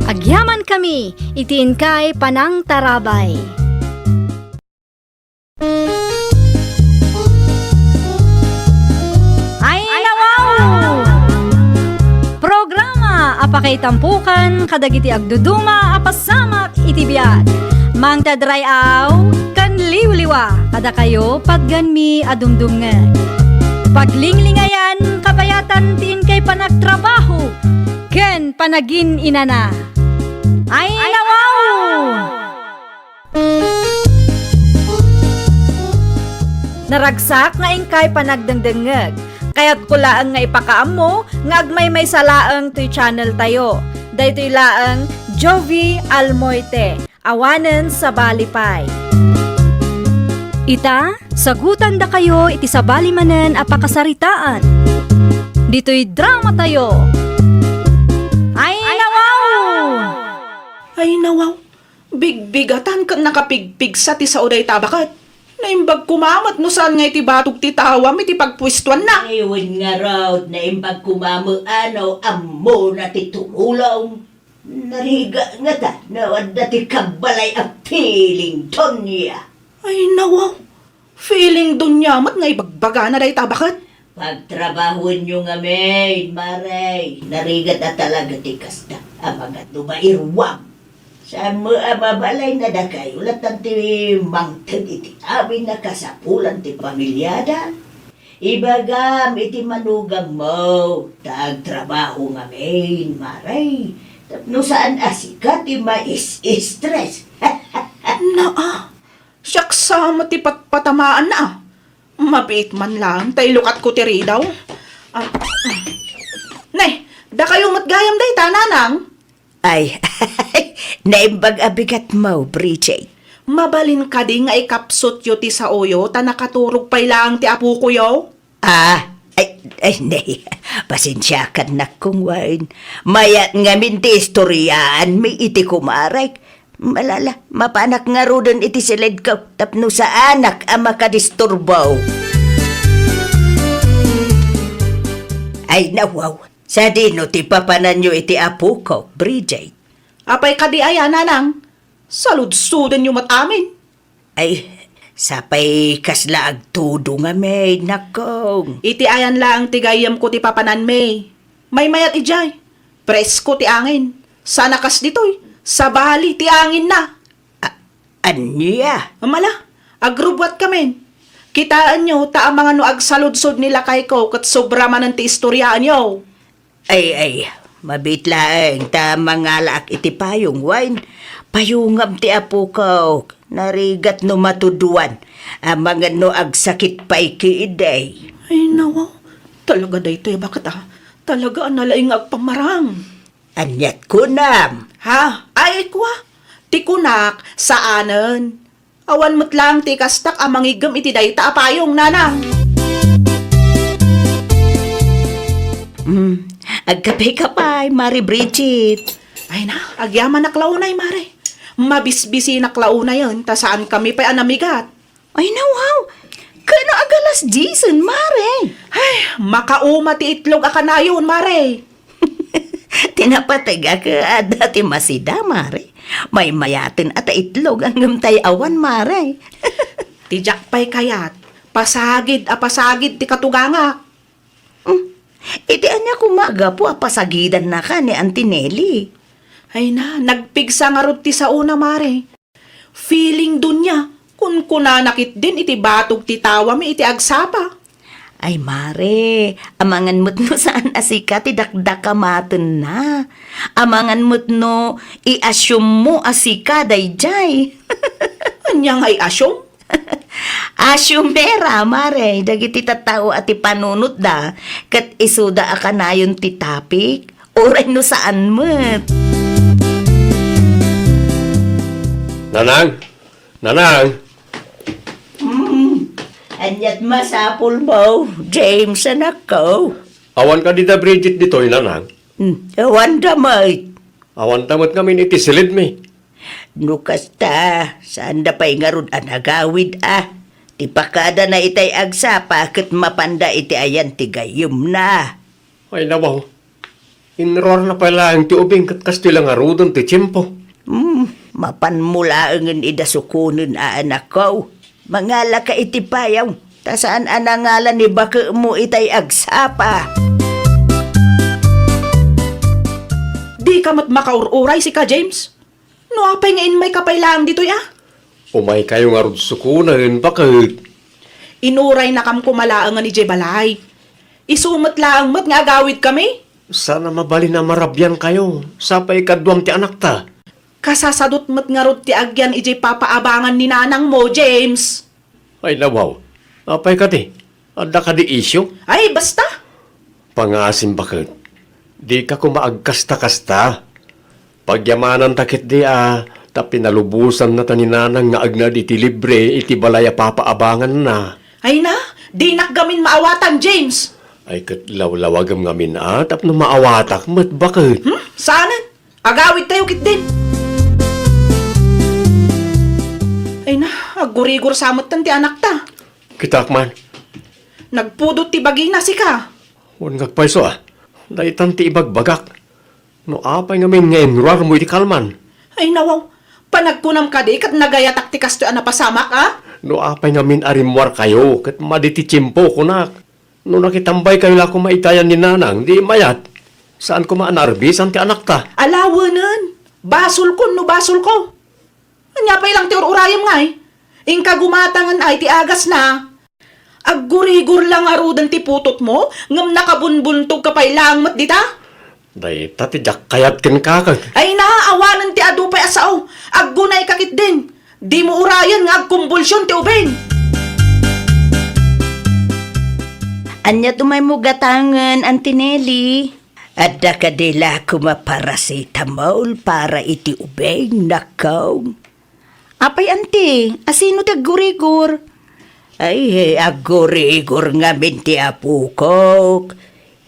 Agyamankami iti inkay panangtarabay. Ay, nawaw! Programa a pakaitampokan kadagiti agduduma a pasamak iti biag. Mangtadray-aw ken liwliwa kadakayo patganmi a dumdumngeg. Paglinglingayan kabayatan ti inkay panagtrabaho ken panagin-inana. Ay, nawaw! Naragsak nga inkay panagdengdengngeg. Kayatko laeng nga ipakaammo nga agmaymaysa laeng toy channeltayo. Daytoy laeng Jovi Almoite, awanen sabali pay. Ita, sagutandakayo iti sabali manen a pakasaritaan. Ditoy dramatayo. Ay, nawaw! Ay, nawaw! Bigbigatan ken nakapigpigsa ti sao dayta a baket. Naimbag koma met no saan nga iti batog ti tawam iti pagpuestuanna. Ay, wen ngarud, naimbag koma met a no ammona ti tumulong. Narigat ngata no adda ti kabbalay a feeling, Donya. Ay, nawaw. Feeling Donya met nga ibagbagana dayta a baket. Pagtrabahoenyo ngamin, Mare. Narigat a talaga ti kasta a magadu mairuam. Saan met a mabalay nga dakayo latan ti mangted iti amin a kasapulan ti pamiliada. Ibagam iti manugammo, ta agtrabaho ngamin, Mare. Tapno saan a sika ti mais-stress. Naa, siak sa met ti patpatamaanna, a. Mabiit man laeng ta ilukatko ti ridaw. Ah, ne, dakayo met gayam dayta, nanang? Ay, naimbag a bigatmo, Bridget. Mabalin kadi nga ikapsutyo ti saoyo ta nakaturog pay laeng ti apokoyo? Ah, ay, ay, ne, pasensiakan, nakkong wen. Mayat ngamin ti istoriaanmi iti kumarek. Malala, mapanak ngaruden iti siledko tapno saanak a makadisturbo. Ay, nawaw, sadino ti papananyo iti apoko, Bridget? Apay kadi aya, nanang? Saludsodenyo met amin. Ay, sapay kasla agtudo ngamin, nakkong. Iti ayan laeng ti gayyemko ti papananmi. Maymayat idiay. Presko ti angin. Sana kas ditoy, sabali ti anginna. A-, ania? Amala, agrubbuatkamin. Kitaenyo, ta amangan no agsaludsod ni lakayko ket sobra manen ti istoriaenyo. Ay, ay, Mabiit laeng ta mangalaak iti payong, wen? Payongam ti apokok. Narigat no matuduan. Amangan no agsakit pay ketdi. Ay, nawaw. Talaga daytoy, baket, ah. Talaga a nalaing nga agpamarang. Aniat kunam? Ha? Ay, kua. Ti kunak, saanen. Awan met laeng ti ikastak a mangiggem iti dayta a payong, nanang. Hmm, agkapeka pay, Mare Bridget. Ay na, agyamanak la unay, Mare. Mabisbisinak la unayen, ta saankami pay a namigat. Ay, nawaw. Kano agalas disen, Mare? Ay, makauma ti itlog a kanayon, Mare. Ti napateg a ket adda ti masida, Mare. Maymayaten a ta itlog, ngem tay awan, Mare. Ti diak pay kayat, pasagid a pasagid ti katugangak. Hmm. Iti ania koma a gapu a pasagidannaka ni Auntie Nelly? Ay na, nagpigsa ngarud ti saona, Mare. Feeling dunia, kunkunana ketdin iti batog ti tawami iti agsapa. Ay, Mare, amangan met no saan a sika ti dakdakamatenna. Amangan met no i-assume mo a sika daydiay. Ania nga i-assume? Assume ra, Mare, dagiti tattao a ti panunotda, ket isuda a kanayon ti topic. Uray no saan met. Nanang! Nanang! Mm, aniat masapulmo, James, anakko? Awan kadi da Bridget ditoy, Nanang? Mm, awan da met. Awan da met ngamin iti silidmi. No kasta, saan da pay ngarud a nagawid a. Ti pakadana itay agsapa ket mapanda iti ayan ti gayyemna. Ay, nawaw. Inruarna pay laeng ti ubing ket kastoy la ngaruden ti tiempo. Hmm, mapanmo laengen ida sukonen a anakko. Mangalaka iti payong, ta saan a nangala ni baketmo itay agsapa. Dika met makaur-uray sika, James? No apay nga immayka pay laeng ditoy a? Umaykayo ngarud sukonen, baket. Inuraynakam koma laengen idiay balay. Isu met laeng met nga agawidkami. Saan a mabalin a marabiankayo, sapay kaduam ti anakta. Kasasadot met ngarud ti agyan idiay papaabangan ni nanangmo, James. Ay, nawaw. Apay kadi? Adda kadi isyu? Ay, basta! Pangasim, baket. Dika koma agkasta-kasta. Pagyamananta ketdi a, ta pinalubosanna ta ni nanang nga agnaed iti libre iti balay a papaabanganna. Ay na, dinak gamin maawatan, James. Ay, ket lawlawagem ngamin a, tapno maawatak met, baket. Hmm? Saanen? Agawidtayo ketdin. Ay na, aggurigor sa metten ti anakta. Kitak man. Nagpudot ti bagina, sika. Wen, ngagpayso a. Daytan ti ibagbagak. No apay ngamin nga inruarmo iti kalman? Ay, nawaw. Panagkunam kadi ket nagayatak ti kastoy a napasamak, a? No apay ngamin a rimmuarkayo ket madi ti tiempo, kunak. No nakitambaykayo la koma itayan ni nanang, di mayat. Saan koma a naarbisan ti anakta. Alawenen. Basolko no basolko. Ania pay lang ti ur-urayem ngay? Inka gumatangen ay ti agasna. Aggurigor la ngaruden ti putotmo, ngem nakabunbuntogka pay laeng met dita? Dayta ti diak kayat kenka. Ay na, awanen ti adu pay a sao. Aggunayka ketdin. Dimo urayen nga agkumbulsion ti ubing. Ania ti umaymo gatangen, Auntie Nelly? Adda kadi la koma paracetamol para iti ubing, nakko? Apay, anti, asino ti aggurigor? Ay, aggurigor ngamin ti apokok.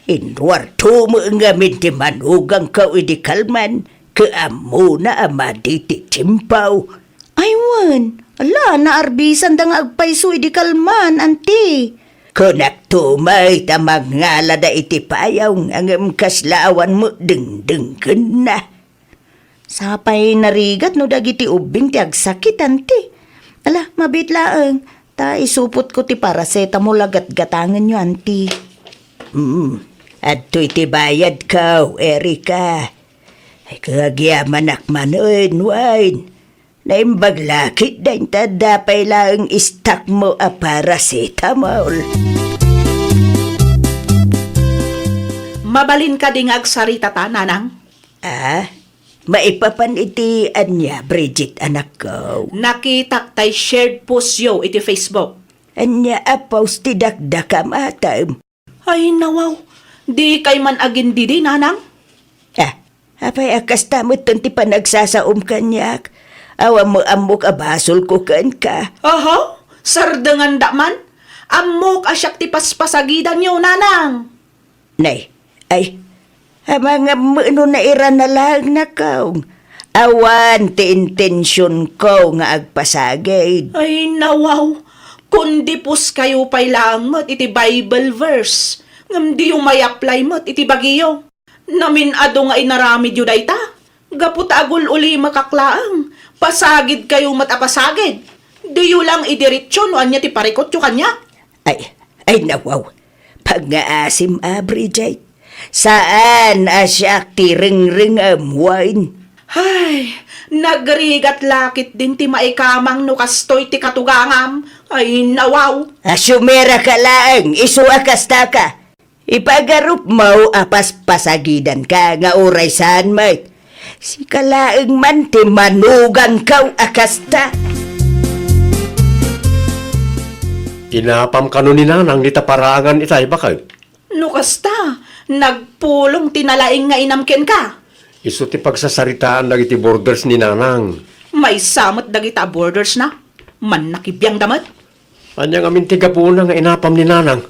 Inruarto met ngamin ti manugangko idi kalman, ket ammona a madi ti tiempo. Ay, wen, ala, naarbisanda nga agpayso idi kalman, anti. Kunakto met a mangalada iti payong, ngem kasla awan met dengdenggenna. Sapay narigat no dagiti ubbing ti agsakit, anti. Ala, mabiit laeng, ta isupotko ti paracetamol a gatgatangenyo, anti. Mm, adtoy ti bayadko, Erika. Ay, kagyamanak manen, wen. Naimbag la ketdin ta adda pay laeng istakmo a paracetamol. Mabalin kadi nga agsarita ta, nanang? Ah, maipapan iti ania, Bridget, anakko? Nakitak tay shared post yo iti Facebook. Ania a post ti dakdakam, atam? Ay, nawaw. Di kay man agindidi, nanang? Ah, apay a kasta metten ti panagsasaom kaniak? Awan mo ammok a basolko kenka. Aha? Sardengandak man? Ammok a siak ti paspasagidanyo, nanang. Nay, ay, amangan no nairana laeng, nakong. Awan ti intensionko nga agpasagid. Ay, nawaw. Kundi post kayo pay laeng met iti Bible verse, ngem diyo may-apply met iti bagiyo. Namin-ado nga inaramidyo dayta. Gapu ta agul-ulimakak laeng, pasagid kayo met a pasagid. Diyo lang idiretso no ania ti parikutyo kaniak. Ay, ay, nawaw. Pangngaasim a, Bridget. Saan a siak ti rengrengem wen. Ay, nagrigat la ketdin ti maikamang no kastoy ti katugangam. Ay, nawaw. Asiumera ka laeng, isu a kasta ka. Ipagarupmo a paspasagidanka nga uray saan met. Sika laeng man ti manugangko a kasta. Inapam kano ni nanang dita paraangan itay, baket? No kasta, nagpulong ti nalaing nga inam kenka. Isu ti pagsasaritaan dagiti boarders ni nanang. Maysa met dagita a boarders na. Mannakibiangda met. Ania ngamin ti gapuna nga inapam ni nanang?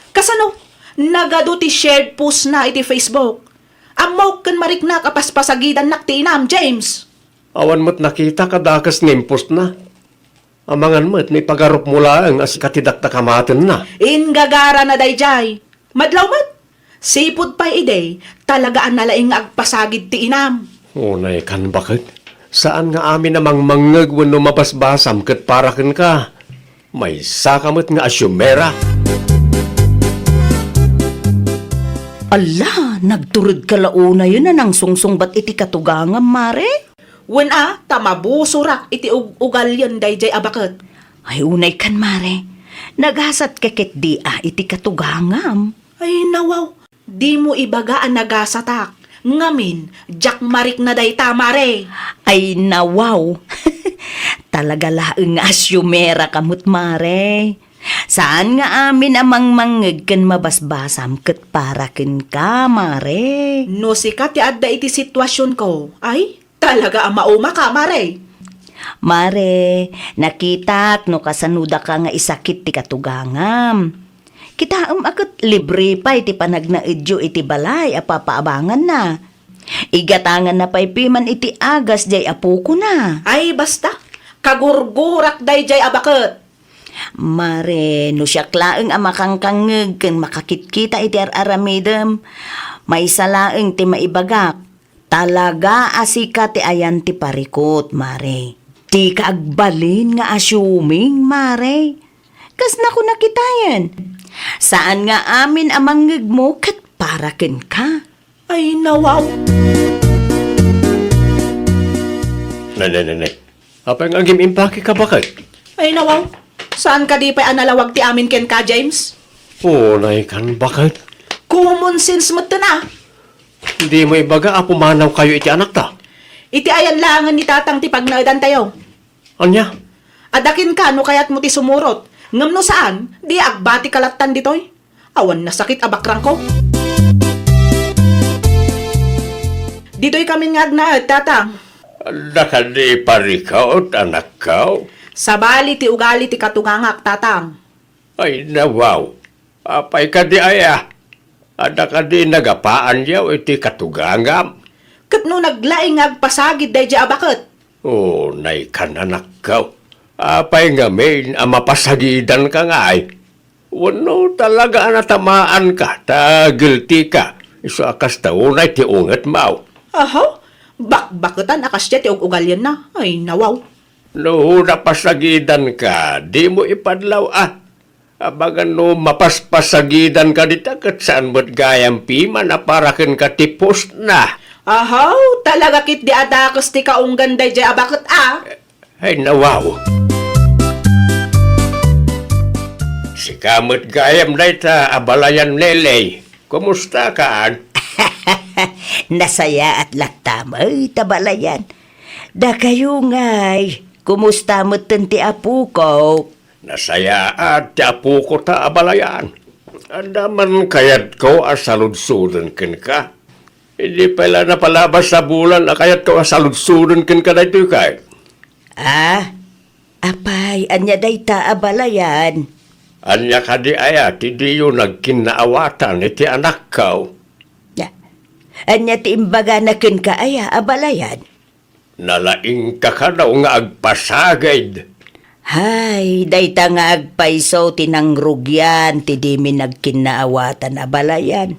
Kasano? Nagadu ti shared post na iti Facebook. Ammok ken mariknak a paspasagidannak ti inam, James. Awan met nakitak a dakes nga impost na. Amangan met no ipagarupmo laeng a sika ti dakdakamatenna. Inggagarana daydiay. Madlaw met. Sipud pay idi, talaga a nalaing nga agpasagid ti inam. Unay kan, baket. Saan nga amin a mangmangngeg wenno mabasbasam ket para kenka. Maysaka met nga asiumera. Alla, nagturedka la unayen a nangsungsungbat iti katugangam, mare? Wen a, ta mabusorak iti ug-, ugalien daydiay a baket. Ay, unay kan, mare. Nagasatka ketdi a iti katugangam. Ay, nawaw. Dimo ibaga a nagasatak. Ngamin, diak marikna dayta, mare. Ay, nawaw. Talaga laeng nga asiumera ka met, mare. Saan nga amin a mangmangngeg ken mabasbasam ket para kenka, mare. No sika ti adda iti situasionko, ay, talaga a maumaka, mare. Mare, nakitak no kasano daka nga isakit ti katugangam. Kitaem a ket libre pay ti panagnaedyo iti balay a papaabanganna. Igatanganna pay piman iti agas diay apokona. Ay, basta. Kagurgurak daydiay a baket. Mare, no siak laeng a makangkangngeg ken makakitkita iti ar-aramidem, maysa laeng ti maibagak. Talaga a sika ti ayan ti parikut, mare. Dika agbalin nga asiuming, mare. Kasna ko nakitayen. Saan nga amin a mangngegmo ket para kenka. Ay, nawaw. Nay, nay, nay, nay. Apay nga agim-impake ka, baket? Ay, nawaw. Saan kadi pay a nalawag ti amin kenka, James? Unay kan, baket. Common sense met ten, a. Dimo ibaga a pumanaw kayo iti anakta? Iti ayan laengen ni Tatang ti pagnaedantayo. Ania? Adda kenka no kayatmo ti sumurot. Ngem no saan, di agbati ka lattan ditoy. Awan nasakit a bakrangko. Ditoy kamin nga agnaed, Tatang. Adda kadi parikut, anakko? Sabali ti ugali ti katugangak, Tatang. Ay, nawaw. Apay kadi aya? Adda kadi nagapaanyo iti katugangam? Ket no naglaing nga agpasagid daydiay a baket? Unay kan, anakko. Apay ngamin a mapasagidanka ngay? Wenno talaga a natamaanka ta guilty ka? Isu a kasta unay ti ungetmo. Aha? Bakbaketan a kasdiay ti ug-ugalianna? Ay, nawaw. No napasagidanka, dimo ipadlaw a. Amangan no mapaspasagidanka dita ket saan met gayam piman a para kenka ti postna. Ahaw, talaga ketdi a dakes ti kaunggan daydiay a baket a. Ay, nawaw. Sika met gayam dayta a balayan, Neley. Kumusta ka? Nasayaat latta met, abalayan. Dakayo ngay, kumusta metten ti apoko? Nasayaat ti apoko ta, abalayan. Adda man kayatko a saludsoden kenka. Idi pay la napalabas a bulan a kayatko a saludsoden kenka daytoy kay. Ah, apay, ania dayta, abalayan? Ania kadi aya ti diyo nagkinnaawatan iti anakko? Na, ania ti imbagana kenka aya, abalayan? Nalaingka kano nga agpasagid. Hay, dayta nga agpayso ti nangrugian ti dimi nagkinnaawatan, abalayan.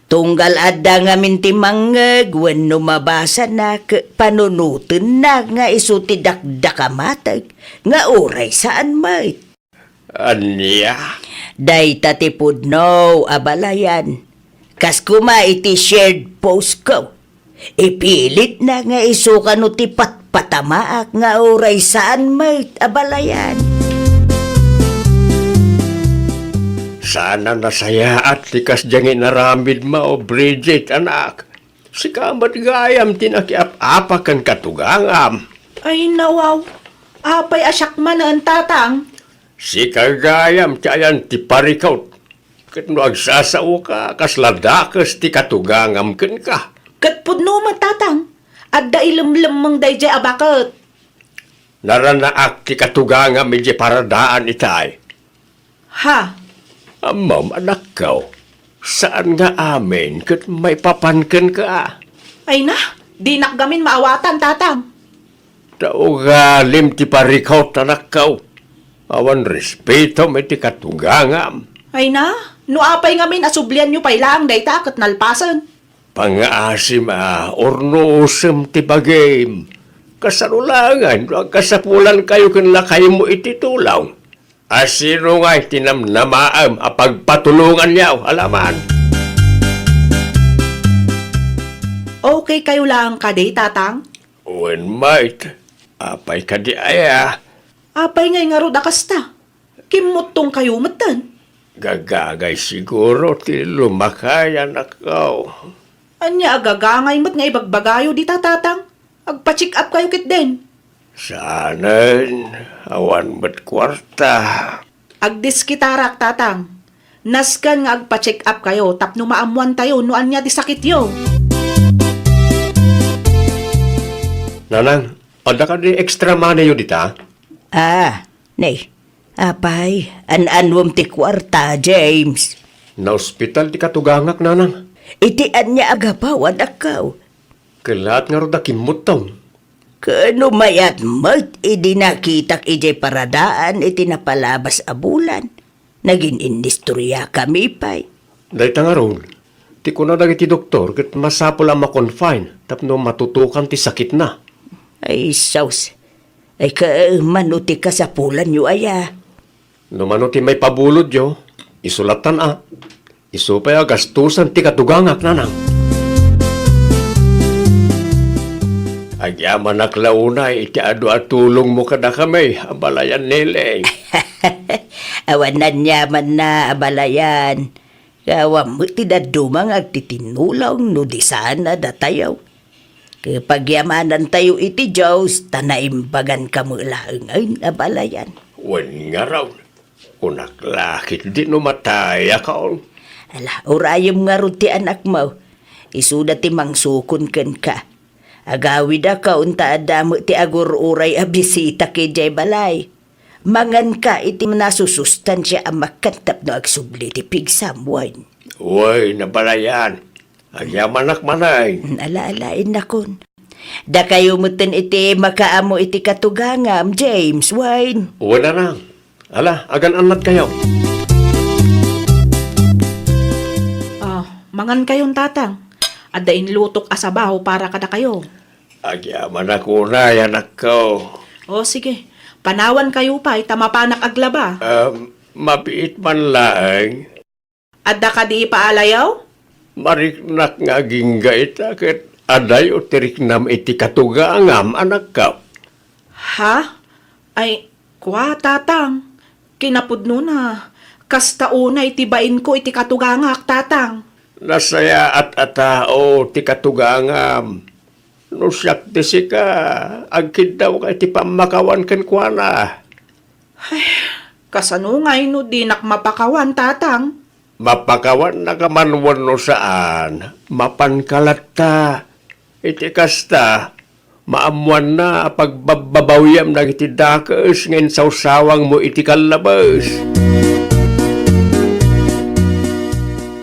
Tunggal adda ngamin ti mangngeg wenno mabasanak, panunotennak nga isu ti dakdakamateg nga uray saan met. Ania? Dayta ti pudno, abalayan. Kas koma iti shared post ko. Ipilitna nga isu kano ti patpatamaak nga uray saan met, abalayan. Saan a nasayaat ti kasdiay nga inaramidmo, Bridget, anak. Sika met gayam ti nakiap-apa ken katugangam. Ay, nawaw. Apay a siak manen, tatang? Sika gayam ti ayan ti parikut. Ket no agsasaoka, kasla dakes ti katugangam kenka. Ket pudno met, tatang. Adda ilemlemmeng daydiay a baket. Naranaak ti katugangam idiay paradaan itay. Ha? Ammom, anakko, saan nga amin ket maipapan kenka. Ay na, dinak gamin maawatan, tatang. Ta ugalim ti parikut, anakko. Awan respetom iti katugangam. Ay na, no apay ngamin a sublianyo pay laeng dayta ket nalpasen. Pangngaasim a urnosem ti bagim. Kasano laengen no agkasapulankayo ken lakaymo iti tulong? A sino ngay ti namnamaem a pagpatulonganyo, alaman? Okay kayo laeng kadi, tatang? Wen, mait. Apay kadi aya? Apay ngay ngarud a kasta? Kimmuttong kayo metten. Gagagay siguro ti lumakay, anakko. Ania a gagangay met nga ibagbagayo dita, tatang? Agpa-check up kayo ketdin. Saanen, awan met kuarta. Agdiskitarak, tatang. Nasken nga agpa-check up kayo tapno maammoantayo no ania ti sakityo. Nanang, adda kadi extra money-yo dita? Ah, ne. Apay, an-anuem ti kuarta, James? Naospital ti katugangak, nanang. Iti ania a gapu, anakko? Kellaat ngarud a kimmuttong. Ken no mayat met idi nakitak idiay paradaan iti napalabas a bulan, nagin-inistoriakami pay. Dayta ngarud, ti kuna dagiti doktor ket masapul a ma-confine tapno matutukan ti sakitna. Ay, sus. Ay, kaano ti kasapulanyo aya? No mano ti maipabulodyo, isu lattan a. Isu pay a gastusan ti katugangak, nanang. Agyamanak la unay iti adu a tulongmo kadakami, abalayan, Neleng. Awan aniamanna, abalayan. Awan met ti dadduma nga agtitinnulong no di saan a datayo. Ket pagyamanantayo iti Dios, ta naimbaganka met laengen, abalayan. Wen ngarud, kunak la ketdi no matayakon. Ala, urayem ngarud ti anakmo. Isuda ti mangsukon kenka. Agawidakon ta adda met ti agur-uray a bisita idiay balay. Manganka iti nasusustansia a makan tapno agsubli ti pigsam, wen. Wen, abalayan. Agyamanak manen. Ala, ala, innakon. Dakayo metten iti makaammo iti katugangam, James, wen. Wen, nanang. Ala, agan-annatkayo. Ah, mangankayon, tatang. Adda inlutok a sabaw para kadakayo. Agyamanak unay, anakko. O, sige. Panawankayo pay ta mapanak aglaba. Um, mabiit man laeng. Adda kadi ipaalayo? Mariknak nga agingga ita ket adayo ti riknam iti katugangam, anakko. Ha? Ay, kua, tatang. Kinapudnona, kasta unay ti bainko iti katugangak, tatang. Nasayaat a tao ti katugangam. No siak ti sika, agkiddawka iti pammakawan kenkuana. Kasano ngay no dinak mapakawan, Tatang? Mapakawannaka man wenno saan, mapanka latta. Iti kasta, maammoanna a pagbabbabawiam dagiti dakes nga insawsawangmo iti kallabes.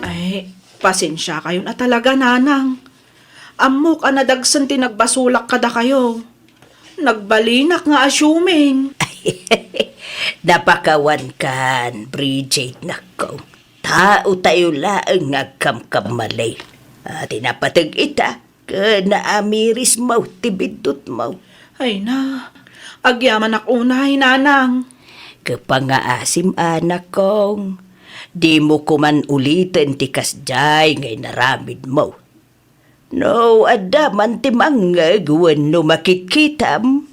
Ay, pasensiakayon a talaga, Nanang. Ammok a nadagsen ti nagbasolak kadakayo. Nagbalinak nga asiumin. Napakawankan, Bridget, nakko. Taotayo laeng nga agkamkamali. A, ti napateg ita, ket naamirismo ti biddutmo. Ay na, agyamanak unay, Nanang. Kapangaasim, anakkong. Dimo koman uliten ti kasdiay nga inaramidmo. No adda man ti mangngeg wenno makitkitam,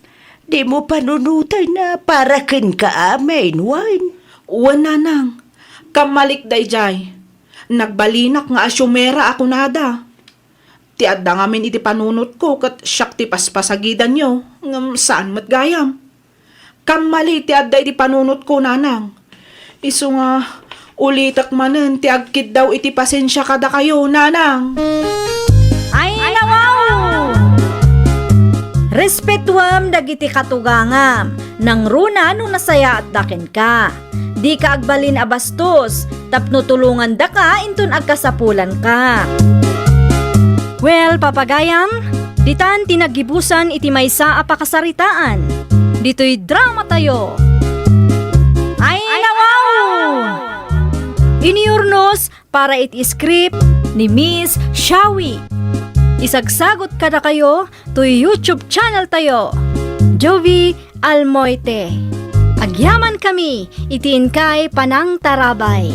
dimo panunoten a para kenka amin, wen? Wen, Nanang. Kammalik daydiay. Nagbalinak nga asiumera a kunada. Ti adda ngamin iti panunotko ket siak ti paspasagidanyo, ngem saan met gayam. Kammali ti adda iti panunotko, Nanang. Isu nga, ulitek manen ti agkiddaw iti pasensia kadakayo, Nanang. Ay, nawaw! Respetuem dagiti katugangam, nangruna no nasayaatda kenka. Dika agbalin a bastos, tapno tulongandaka inton agkasapulanka. Well, papagayam, ditan ti naggibusan iti maysa a pakasaritaan. Ditoy dramatayo. Ay, nawaw! Inurnos para iti script ni Miss Shawi. Isagsagot kadakayo toy YouTube channel tayo, Jovie Almoite. Agyaman kami iti inkay panangtarabay.